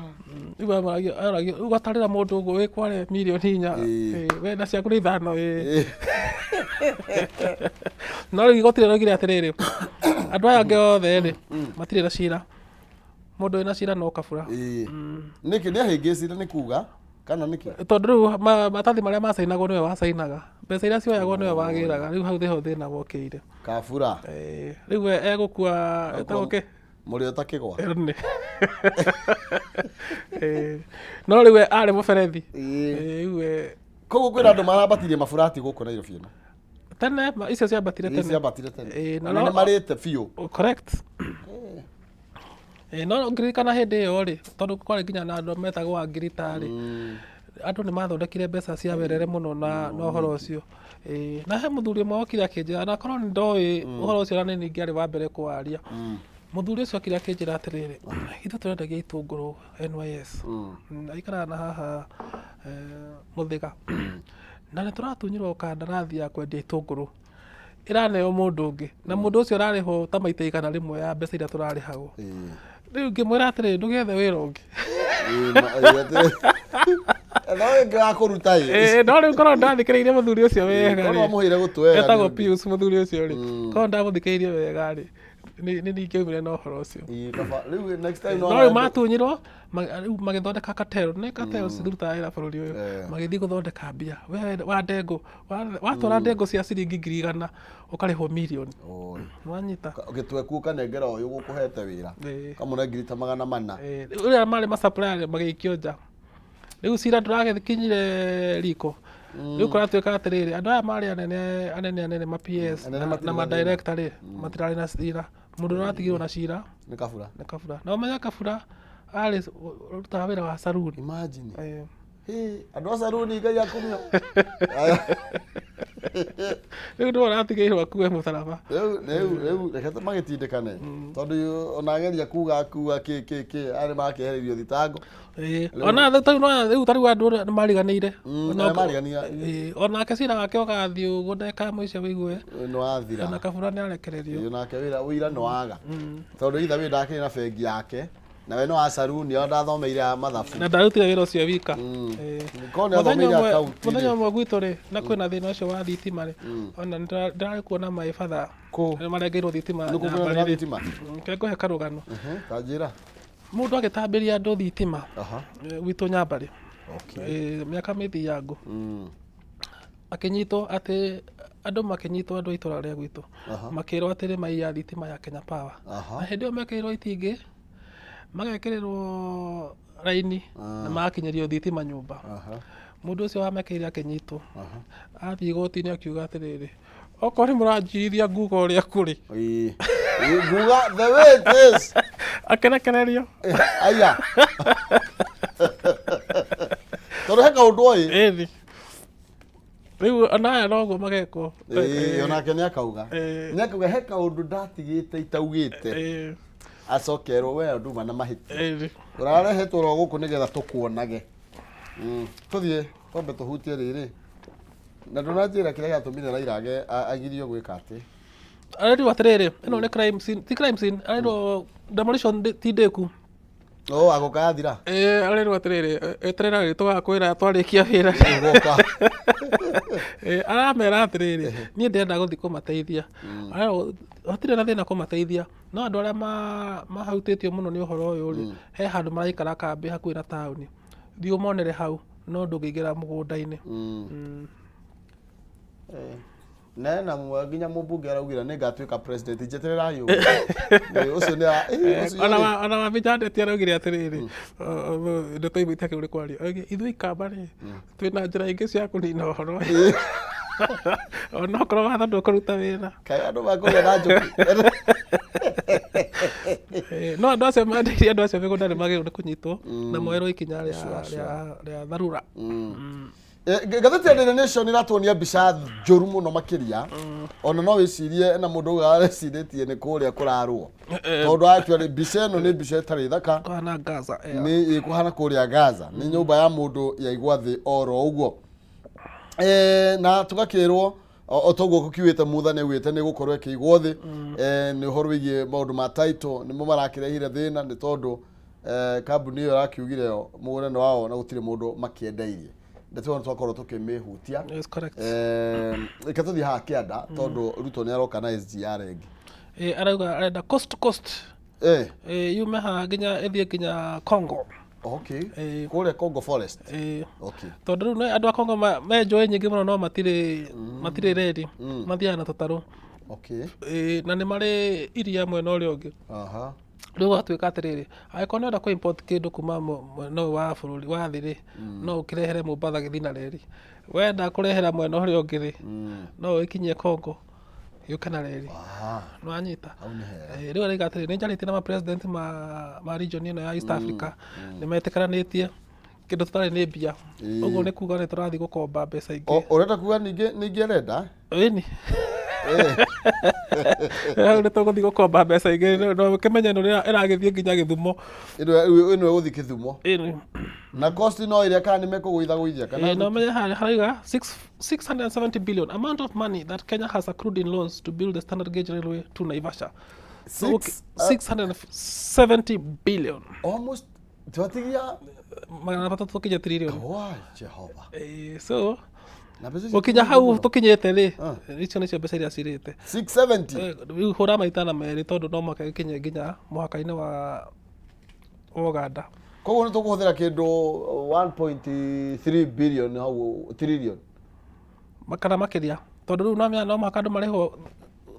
Rĩu amaragia aragia rĩu ũgatarĩra mũndũ ũguo wĩ Kware mirioni 4. Ĩĩ. We na ciaku nĩ 5 ĩĩ. Ĩĩ. No rĩu igoti rĩraugire atĩrĩrĩ, andũ aya angĩ othe rĩ, matirĩ na cira. Mũndũ wĩna cira no Kabura. Ĩĩ. Nĩkĩ nĩ ahĩngĩcire nĩ kuga kana nĩkĩ? Tondũ rĩu maratathi marĩa macainagwo nĩwe wacainaga, mbeca iria cioyagwo nĩwe wagĩraga, rĩu hau nĩho thĩna wokĩire. Kabura. Ĩĩ, rĩu we egũkua etagwo kĩ? Mũrĩo ta kĩgwa. Ĩni. Ĩĩ. No rĩu we arĩ mũberethi. Ĩĩ. Ĩĩ, rĩu we Koguo kwĩna andũ marambatirie maburati gũkũ Nairobi ĩno. Tene icio ciambatire Ici tene. ciambatire tene. Ĩĩ, na Na nĩ marĩte biũ. Correct. Ĩĩ, no ngĩririkana hĩndĩ ĩyo rĩ, tondũ kwarĩ nginya na andũ metagwo angirita rĩ, andũ nĩ mathondekire mbeca cia werere mũno na ũhoro ũcio. Ĩĩ, na he mũthuri ũmwe wokire akĩnjĩra, na korwo nĩ ndoĩ ũhoro ũcio na nĩ niĩ ingĩarĩ wa mbere kũwaria. Mũthuri ũcio okire akĩnjĩra atĩrĩrĩ, ithuĩ tũrendagia itũngũrũ NYS. Aikaraga na haha Mũthĩga. Na nĩ tũratunyirwo kandarathi ya kwendia itũngũrũ. Ĩraneo mũndũ ũngĩ na mũndũ ũcio ararĩhwo ta maita 100 ya mbeca iria tũrarĩhagwo. Rĩu ngĩmwĩra atĩrĩrĩ, ndũgethe wĩra ũngĩ. No ũngĩ wa kũruta ĩ. Ĩĩ, no rĩu korwo ndathikĩrĩirie mũthuri ũcio wega Korwo rĩ, wamũheire gũtũ wega etagwo nĩ ũndũ. Pius mũthuri ũcio rĩ, korwo ndamũthikĩrĩirie wega rĩ, nĩ niĩ ingĩaumire na ũhoro ũcio. Ĩĩ, kaba rĩu next time No rĩu matunyirwo rĩu magĩthondeka cartel, nĩ cartel cithurutaga wĩra bũrũri ũyũ. Magĩthiĩ gũthondeka mbia, we wa ndengũ, watwara ndengũ cia ciringi 100,000 ũkarĩhwo mirioni. Oi. Nĩwanyita? Gĩtweku ũkanengera ũyũ gũkũhete wĩra. Ũkamũne ngiri ta 400. Ĩĩ, rĩu ũrĩa marĩ ma supplier magĩikio nja. Rĩu cira ndũragĩkinyire riko. Rĩu kũratuĩka atĩrĩrĩ, andũ aya marĩ anene anene anene ma PS Anene matirĩ na ma na thĩna. director rĩ, matirarĩ na cira. Mũndũ ũrĩa ũratigirwo na cira Nĩ Kabura. Nĩ Kabura. Na ũmenye Kabura arĩ ũrutaga wĩra wa saruni. Imagine. Ĩĩ. Hĩ, andũ a saruni Ngai akumio. Rĩu nĩwe ũratigĩirwo akue mũtharaba. Rĩu reke magĩtindĩkane. Tondũ ona ageria kuga kuga kĩ kĩ kĩ arĩ makĩehererio thitango. Ĩĩ. Ona rĩu no rĩu ta rĩu andũ nĩ mariganĩire. Nĩ mariganĩire. Ĩĩ, onake cira wake ũgathiĩ ũguo ndagĩka ya mũico wĩigue Nĩ wathira. Ona Kabura nĩ arekererio. Ĩĩ, onake wĩra ũira nĩ waga. Tondũ either way ndakĩrĩ na bengi yake na we no wa saruni ona ndathomeire ya mathabu. Na ndarutire wĩra ũcio wika. Ĩĩ. Korwo nĩ athomeire account Mũthenya rĩ. ũmwe gwitũ rĩ, na kwĩna thĩna ũcio wa thitima rĩ, ona ndĩrarĩ kuona maĩ batha. Kũ? Nĩ marengeirwo thitima Nĩ kũ kwĩna thĩna wa Nyambarĩ rĩ. thitima? Reke ngũhe karũgano. Ta njĩra. Mũndũ agĩtambĩria andũ thitima gwitũ Nyambarĩ. Okay. Mĩaka mĩthiangu. Akĩnyitwo atĩ andũ makĩnyitwo andũ a itũra rĩa gwitũ. Makĩrwo atĩ nĩ maiya thitima ya Kenya Power. Na hĩndĩ ĩyo mekĩrĩirwo itingĩ, magekĩrĩrwo raini na magakinyĩrio thitima nyũmba. Mũndũ ũcio wamekĩrire akĩnyitwo. Athiĩ igoti-inĩ akiuga atĩrĩrĩ, okorwo nĩ mũranjirithia nguga ũrĩa kũrĩ. Ĩĩ. Nguga the way it is. Akĩrekererio. Aya. Tondũ he kaũndũ oĩ. Ĩni. Rĩu ona aya noguo magekwo. Ĩĩ, onake nĩ akauga. Ĩĩ. Nĩ akauga he kaũndũ ndatigĩte itaugĩte. Ĩĩ. Acokerwo we nduma na mahĩtia. Ĩĩ. Ũrarehetwo ro gũkũ nĩgetha tũkuonage. Tũthiĩ twambe tũhutie rĩrĩ. Na ndũnanjĩra kĩrĩa gĩatũmire Raila agirio gwĩka atĩ. Arerirwo atĩrĩrĩ, ĩno nĩ crime scene, ti crime scene, arerirwo demolition ti ndĩku. Oh, agoka yathira. Ĩĩ, arerirwo atĩrĩrĩ, eterera rĩ tũgakwĩra twarĩkia wĩra. Ũgoka. Ĩĩ, aramera atĩrĩrĩ, niĩ ndĩrenda gũthiĩ kũmateithia. Arerwo hatirĩ na thĩna kũmateithia, no andũ arĩa mahutĩtio mũno nĩ ũhoro ũyũ rĩ, he handũ maraikara kambĩ hakuhĩ na taũni. Thiĩ ũmonere hau, no ndũngĩingĩra mũgũnda-inĩ. Na ena nginya mũmbunge araugire nĩ ngatuĩka president njetererai ũguo. Ũcio nĩ ũcio Ona ona wa Janet araugire atĩrĩrĩ, nĩ twaiguĩte akĩrĩ nĩ kwaria. Oigire, ithuĩ ikamba rĩ, twĩna njĩra ingĩ cia kũnina ũhoro ũyũ. Ona okorwo watho ndũkũruta wĩra. Kaĩ andũ makũgĩa na njũkĩ. No andũ acio mandĩire andũ acio mĩgũnda nĩ magĩrĩirwo nĩ kũnyitwo na moerwo ikinya rĩa dharura. Ngathĩti ya Daily Nation ĩratuonia mbica njũru mũno makĩria. Ona no wĩcirie na mũndũ uga arecirĩtie nĩ kũrĩa kũrarũo, tondũ actually mbica ĩno nĩ mbica ĩtarĩ thaka. Kũhana Gaza. Nĩ ĩkũhana kũrĩa Gaza, nĩ nyũmba ya mũndũ yaigwa thĩ oro ũguo. Na tũgakĩrwo o toguo gũkiugĩte Mutha nĩ augĩte nĩ gũkorwo ĩkĩigwo thĩ. Nĩ ũhoro wĩgiĩ maũndũ ma title nĩmo marakĩrehire thĩna, nĩ tondũ kambuni ĩyo ĩrakiugire mũgũnda nĩ wao na gũtirĩ mũndũ makĩendeirie. Ndeto ĩyo twakorwo tũkĩmĩhutia. Yes, correct. Reke tũthiĩ haha kĩanda, tondũ Ruto nĩ aroka na SGR ĩngĩ. Arauga arenda coast to coast. Yume haha nginya ĩthiĩ nginya Congo. Kũrĩa Congo Forest. Tondũ rĩu andũ a Congo me njũĩ nyingĩ mũno, no matirĩ reri, mathiaga na tũtarũ. Na nĩ marĩ iria mwena ũrĩa ũngĩ. Rĩu gwatuĩka atĩrĩrĩ, angĩkorwo nĩ ũrenda kũ import kĩndũ kuma mwena ũyũ wa bũrũri wa thĩ rĩ, no ũkĩrehere Mombatha gĩthiĩ na reri. Wenda kũrehera mwena ũrĩa ũngĩ rĩ, no ũgĩkinyie Congo gĩũke na reri. Nĩwanyita? Hau nĩ hega. Rĩu arauga atĩrĩrĩ, nĩ njarĩtie na ma president ma region ĩno ya East Africa, nĩ metĩkĩranĩtie kĩndũ tũtarĩ nĩ mbia. Ũguo nĩ kuga nĩ tũrathiĩ gũkomba mbeca ingĩ. Ũrenda kuga ningĩ arenda? Ĩni. Hau nĩ tũgũthiĩ gũkomba mbeca ingĩ, no ũkĩmenye ĩno ĩragĩthiĩ nginya Gĩthumo. Ĩno ĩgũthiĩ Kĩthumo. Ĩni. Na cost no ĩrĩa kana nĩ mekũgũithagũithia kana? No menye harĩa harauga 670 billion amount of money that Kenya has accrued in loans to build the standard gauge railway to Naivasha. So, Six, 670 billion. Almost twatigia 300 tũkinye trillion. Why, Jehova. So Na mbeca icio gũkinya hau tũkinyĩte rĩ, icio nĩcio mbeca iria cirĩte. 670. Rĩu hũra maita na merĩ, tondũ no mũhaka gĩkinye nginya mũhaka-inĩ wa Uganda. Koguo nĩ tũkũhũthĩra kĩndũ 1.3 billion hau trillion. Kana makĩria, tondũ rĩu no mũhaka andũ marĩhwo.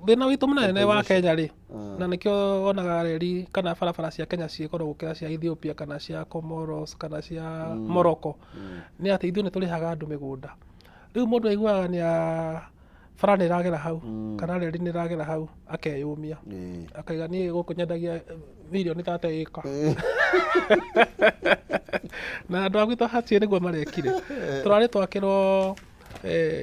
Thĩna witũ mũnene wa Kenya rĩ, na nĩkĩo wonaga reri kana barabara cia Kenya ciĩ goro gũkĩra cia Ethiopia kana cia Comoros kana cia Morocco, nĩ atĩ ithuĩ nĩ tũrĩhaga andũ mĩgũnda. Rĩu mũndũ aiguaga nĩ bara nĩ ĩragera hau kana reri nĩ ĩragera hau, akeyũmia, akaiga niĩ gũkũ nyendagia mirioni 30 ĩka. Na andũ a gwitũ hatirĩ nĩguo marekire. Tũrarĩ twakĩrwo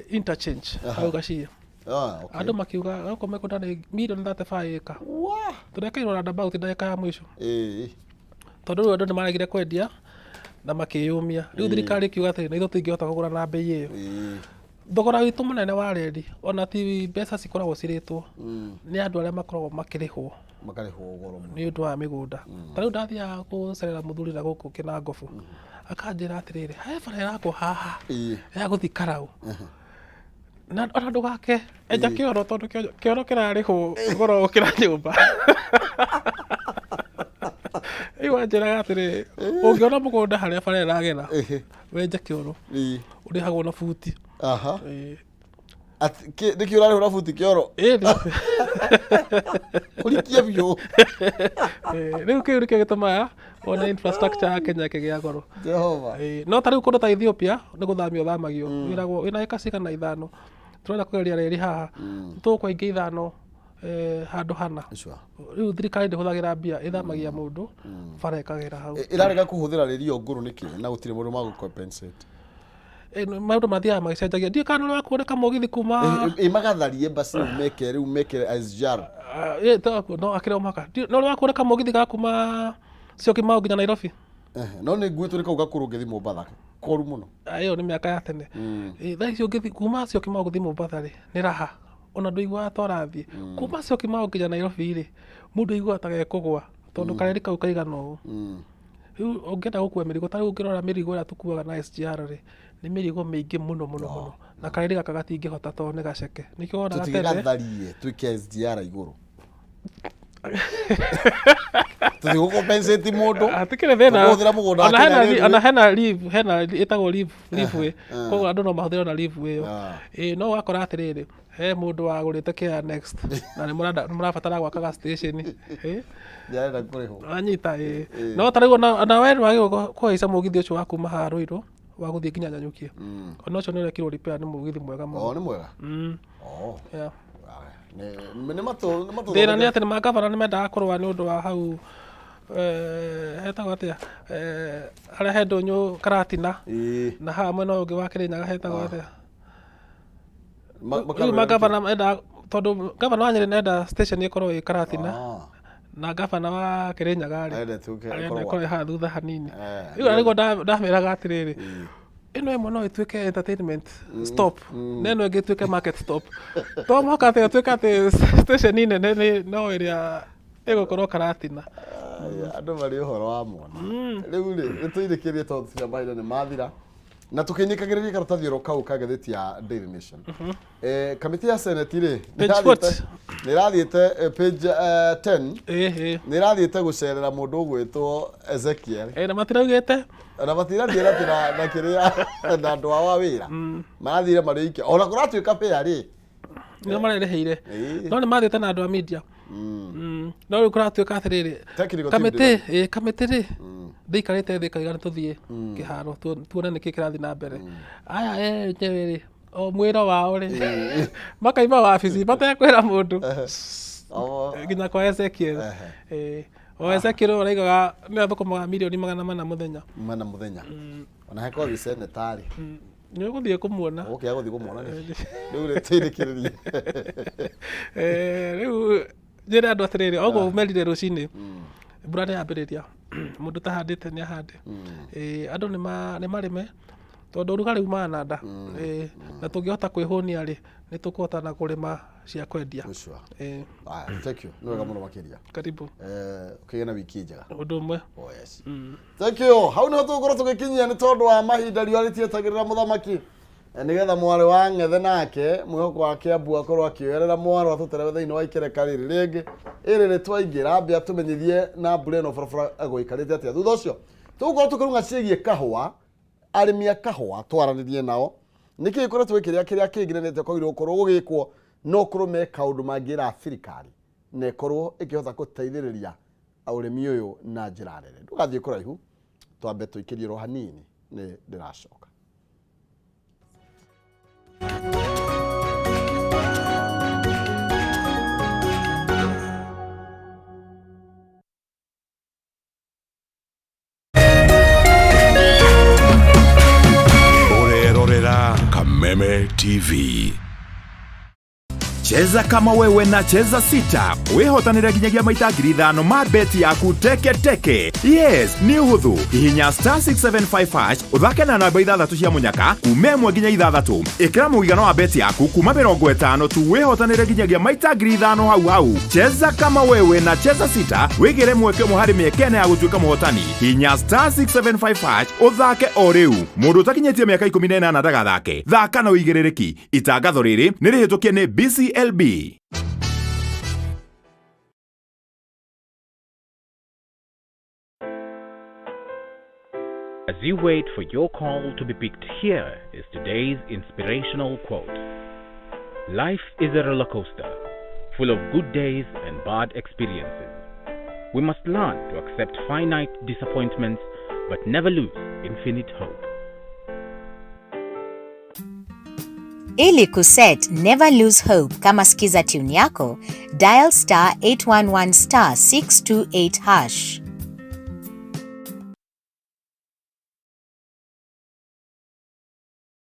interchange hau Gaciĩ. Ah, okay. Andũ makiuga gũkũ mĩgũnda nĩ mirioni 35 ĩka. Tũrekĩirwo roundabout ndagĩka ya mũico. Tondũ rĩu andũ nĩ maregire kwendia na makĩyũmia. Rĩu thirikari ĩkiuga atĩrĩ, na ithuĩ tũtingĩhota kũgũra na mbei ĩyo. Thogora witũ mũnene wa reri, ona ti mbeca cikoragwo cirĩtwo, nĩ andũ arĩa makoragwo makĩrĩhwo. Makarĩhwo goro mũno. Nĩ ũndũ wa mĩgũnda. Ta rĩu ndathiaga gũcerera mũthuri na gũkũ Kĩnangobu, akanjĩra atĩrĩrĩ, he bara ĩrakwo haha ya gũthiĩ Karau. Na ona ndũgake enja kĩoro, tondũ kĩoro kĩrarĩhwo goro gũkĩra nyũmba. Rĩu anjĩraga atĩrĩrĩ, ũngĩona mũgũnda harĩa bara ĩragera, wenje kĩoro, ũrĩhagwo na buti. Nĩkĩ ũrarĩhwo na buti kĩoro? Ũrikie biũ. Rĩu kĩu nĩkĩo gĩtũmaga wone infrastructure ya Kenya ĩkĩgĩa goro. Jehova. No ta rĩu kũndũ ta Ethiopia nĩ gũthamio ũthamagio. Wĩragwo wĩna ĩka cigana ithano, tũrenda kũgeria reri haha, tũgũkwa ingĩ ithano handũ hana. Rĩu thirikari ndĩhũthagĩra mbia, ĩthamagia mũndũ, bara ĩkagera hau. Ĩrarega kũhũthĩra reri ĩyo ngũrũ nĩkĩ na gũtirĩ mũndũ magũ compensate? Maũndũ mathiaga magĩcenjagia. Ndiũĩ kana nĩ wakuona kamũgithi kuma Ĩ magatharie basi rĩu meke rĩu meke SGR. Ah, no akĩrĩ o mũhaka. No nĩ wakuona kamũgithi ga kuma Syokimau nginya Nairobi? Ehe, no nĩ nguĩtwo nĩ kau gakũrũ ngĩthiĩ Mombatha koru mũno. Ah, ĩyo nĩ mĩaka ya tene. Thaa ici ũngĩthiĩ kuma Syokimau gũthiĩ Mombatha rĩ, nĩ raha. Ona ndũiguaga ta ũrathiĩ. Kuma Syokimau nginya Nairobi rĩ, mũndũ aiguaga ta gekũgwa tondũ kareri kau kaigana ũũ. Rĩu ũngĩenda gũkua mĩrigo, ta rĩu ũngĩrora mĩrigo ĩrĩa tũkuaga na SGR rĩ, nĩ mĩrigo mĩingĩ mũno mũno mũno. Na kareri gaka gatingĩhota tondũ nĩ gaceke. Nĩkĩo wonaga tene. Tũtigĩgatharie twĩke SGR igũrũ. Tũthiĩ gũ-compensate mũndũ. Hatikĩrĩ thĩna. Tũkũhũthĩra mũgũnda Ona wa hena Kenya ona hena leave, hena ĩtagwo leave, leave Koguo andũ no mahũthĩre ona leave ĩyo. Ĩĩ no ũgakora atĩrĩrĩ, he mũndũ wagũrĩte kĩa next na nĩ mũrabatara gwaka ga station. Ĩĩ. Nĩarenda kũrĩhwo. Wanyita ĩĩ. No ta rĩu ona we nĩwagĩrĩirwo kũhaica mũgithi ũcio wa kuma haha Ruiru wa gũthiĩ nginya Nanyuki. Ona ũcio nĩ ũrekirwo repair, nĩ mũgithi mwega mũno. Oh, nĩ mwega. Oh. Yeah. Nĩ matũ nĩ matũ. Thĩna nĩ atĩ nĩ magavana nĩ mendaga kũrũa nĩ ũndũ wa hau hetagwo atĩa, harĩa he ndũnyũ Karatina na haha mwena ũyũ ũngĩ wa Kĩrĩnyaga hetagwo atĩa? Rĩu magavana mendaga, tondũ gavana wa Nyĩrĩ nĩarenda station ĩkorwo ĩ Karatina na gavana wa Kĩrĩnyaga rĩ arenda ĩkorwo ĩ haha thutha hanini. Rĩu nĩguo ndameraga atĩrĩrĩ, ĩno ĩmwe no ĩtuĩke entertainment stop na ĩno ĩngĩ ĩtuĩke market stop. To mũhaka atĩ ĩtuĩke atĩ station nene nĩ no ĩrĩa ĩgũkorwo Karatina. Andũ marĩ ũhoro wa mwana. Rĩu rĩ, nĩ tũinĩkĩrie tondũ cia mahinda nĩ mathira. Na tũkĩinĩkagĩrĩria karatathi oro kau ka ngathĩti ya Daily Nation. Kamĩtĩ ya Senate rĩ, Page what? nĩ ĩrathiĩte page 10, Ĩĩ. nĩ ĩrathiĩte gũcerera mũndũ ũgwĩtwo Ezekiel. Na matiraugĩte. Na matirathiĩ atĩ na kĩrĩa na andũ ao a wĩra. Marathire marĩ oike. Ona kũratuĩka fair rĩ. Nĩo marerĩhĩire. No nĩ mathiĩte na andũ a media. No rĩu kũratuĩka atĩrĩrĩ, Technical team kamĩtĩ rĩ, ndĩikarĩte thĩ ĩkauga nĩ tũthiĩ kĩharo tuone nĩkĩ kĩrathiĩ na mbere. Aya enyewe rĩ, o mwĩra wao rĩ, makaima wabici matekwĩra mũndũ nginya kwa Ezekiel. O Ezekiel ũyũ araugaga nĩ athũkũmaga mirioni 400 mũthenya. Mana mũthenya. Ona hekorwo wĩ seneta rĩ. Nĩ ũgũthiĩ kũmuona. Ũgũkĩaga gũthiĩ kũmuona nĩkĩ? Rĩu rĩ tũinĩkĩrĩrie. Rĩu njĩre andũ atĩrĩrĩ, oguo merire rũcinĩ, mbura nĩ yambĩrĩria. Mũndũ ũtahandĩte nĩ ahande. Andũ nĩ marĩme tondũ ũrugarĩ umaga na nda. Na tũngĩhota kwĩhũnia rĩ, nĩ tũkũhota na kũrĩma cia kwendia. Sure. Aya, thank you. Nĩ wega mũno makĩria. Karibu. Ũkĩgĩe na wiki njega. Ũndũ ũmwe. Oh yes. Thank you. Hau niho tũgũkorwo tũgĩkinyia nĩ tondũ wa mahinda, riũa rĩtietagĩrĩra mũthamaki. Nĩgetha mwarĩ wa ng'ethe nake mwĩhoko wa Kĩambu akorwo akĩoerera mwaro atũterebe thĩinĩ wa ikereka rĩrĩ rĩngĩ ĩrĩ twaingĩra ambia tũmenyithie na mbura ĩno barabara gũikarĩte atĩa. Thutha ũcio tũgũkorwo tũkĩrung'a ciĩgiĩ kahũa, arĩmi a kahũa twaranĩrie nao nĩkĩ gĩkoretwo gĩkĩrĩa kĩrĩa kĩngĩ na nĩatĩa kwagĩrĩirwo gũkorwo gũgĩkwo no korwo me kaũndũ mangĩra thirikari na ĩkorwo ĩkĩhota gũteithĩrĩria ũrĩmi ũyũ na njĩra nene. Ndũgathiĩ kũraihu, twambe tũikĩrie ro hanini, nĩ ndĩracoka. Ũrerorera Kameme TV. Cheza kama wewe na Cheza Sita wihotanire nginyagia maita 5,000 ma beti yaku teke teke. Yes, nĩ ũhũthũ. Hihinya star 675 hash ũthake na namba 6 cia mũnyaka kuma 1 nginya 6. Ĩkĩra mũigana wa beti yaku kuma 50 tu wihotanire nginyagia maita 5,000 hau hau. Cheza kama wewe na Cheza Sita wĩgĩre mweke ũmwe harĩ mĩeke ĩna ya gũtuĩka mũhotani. Hihinya star 675 hash ũthake o rĩu. Mũndũ ũtakinyĩtie mĩaka 18 ndagathake. Thaka na ũigĩrĩrĩki. Itangatho rĩrĩ nĩ rĩhĩtũkie nĩ BCLB. As you wait for your call to be picked, here is today's inspirational quote. Life is a roller coaster, full of good days and bad experiences. We must learn to accept finite disappointments, but never lose infinite hope. Ili kuset Never Lose Hope kama skiza tune yako, dial star 811 star 628 hash.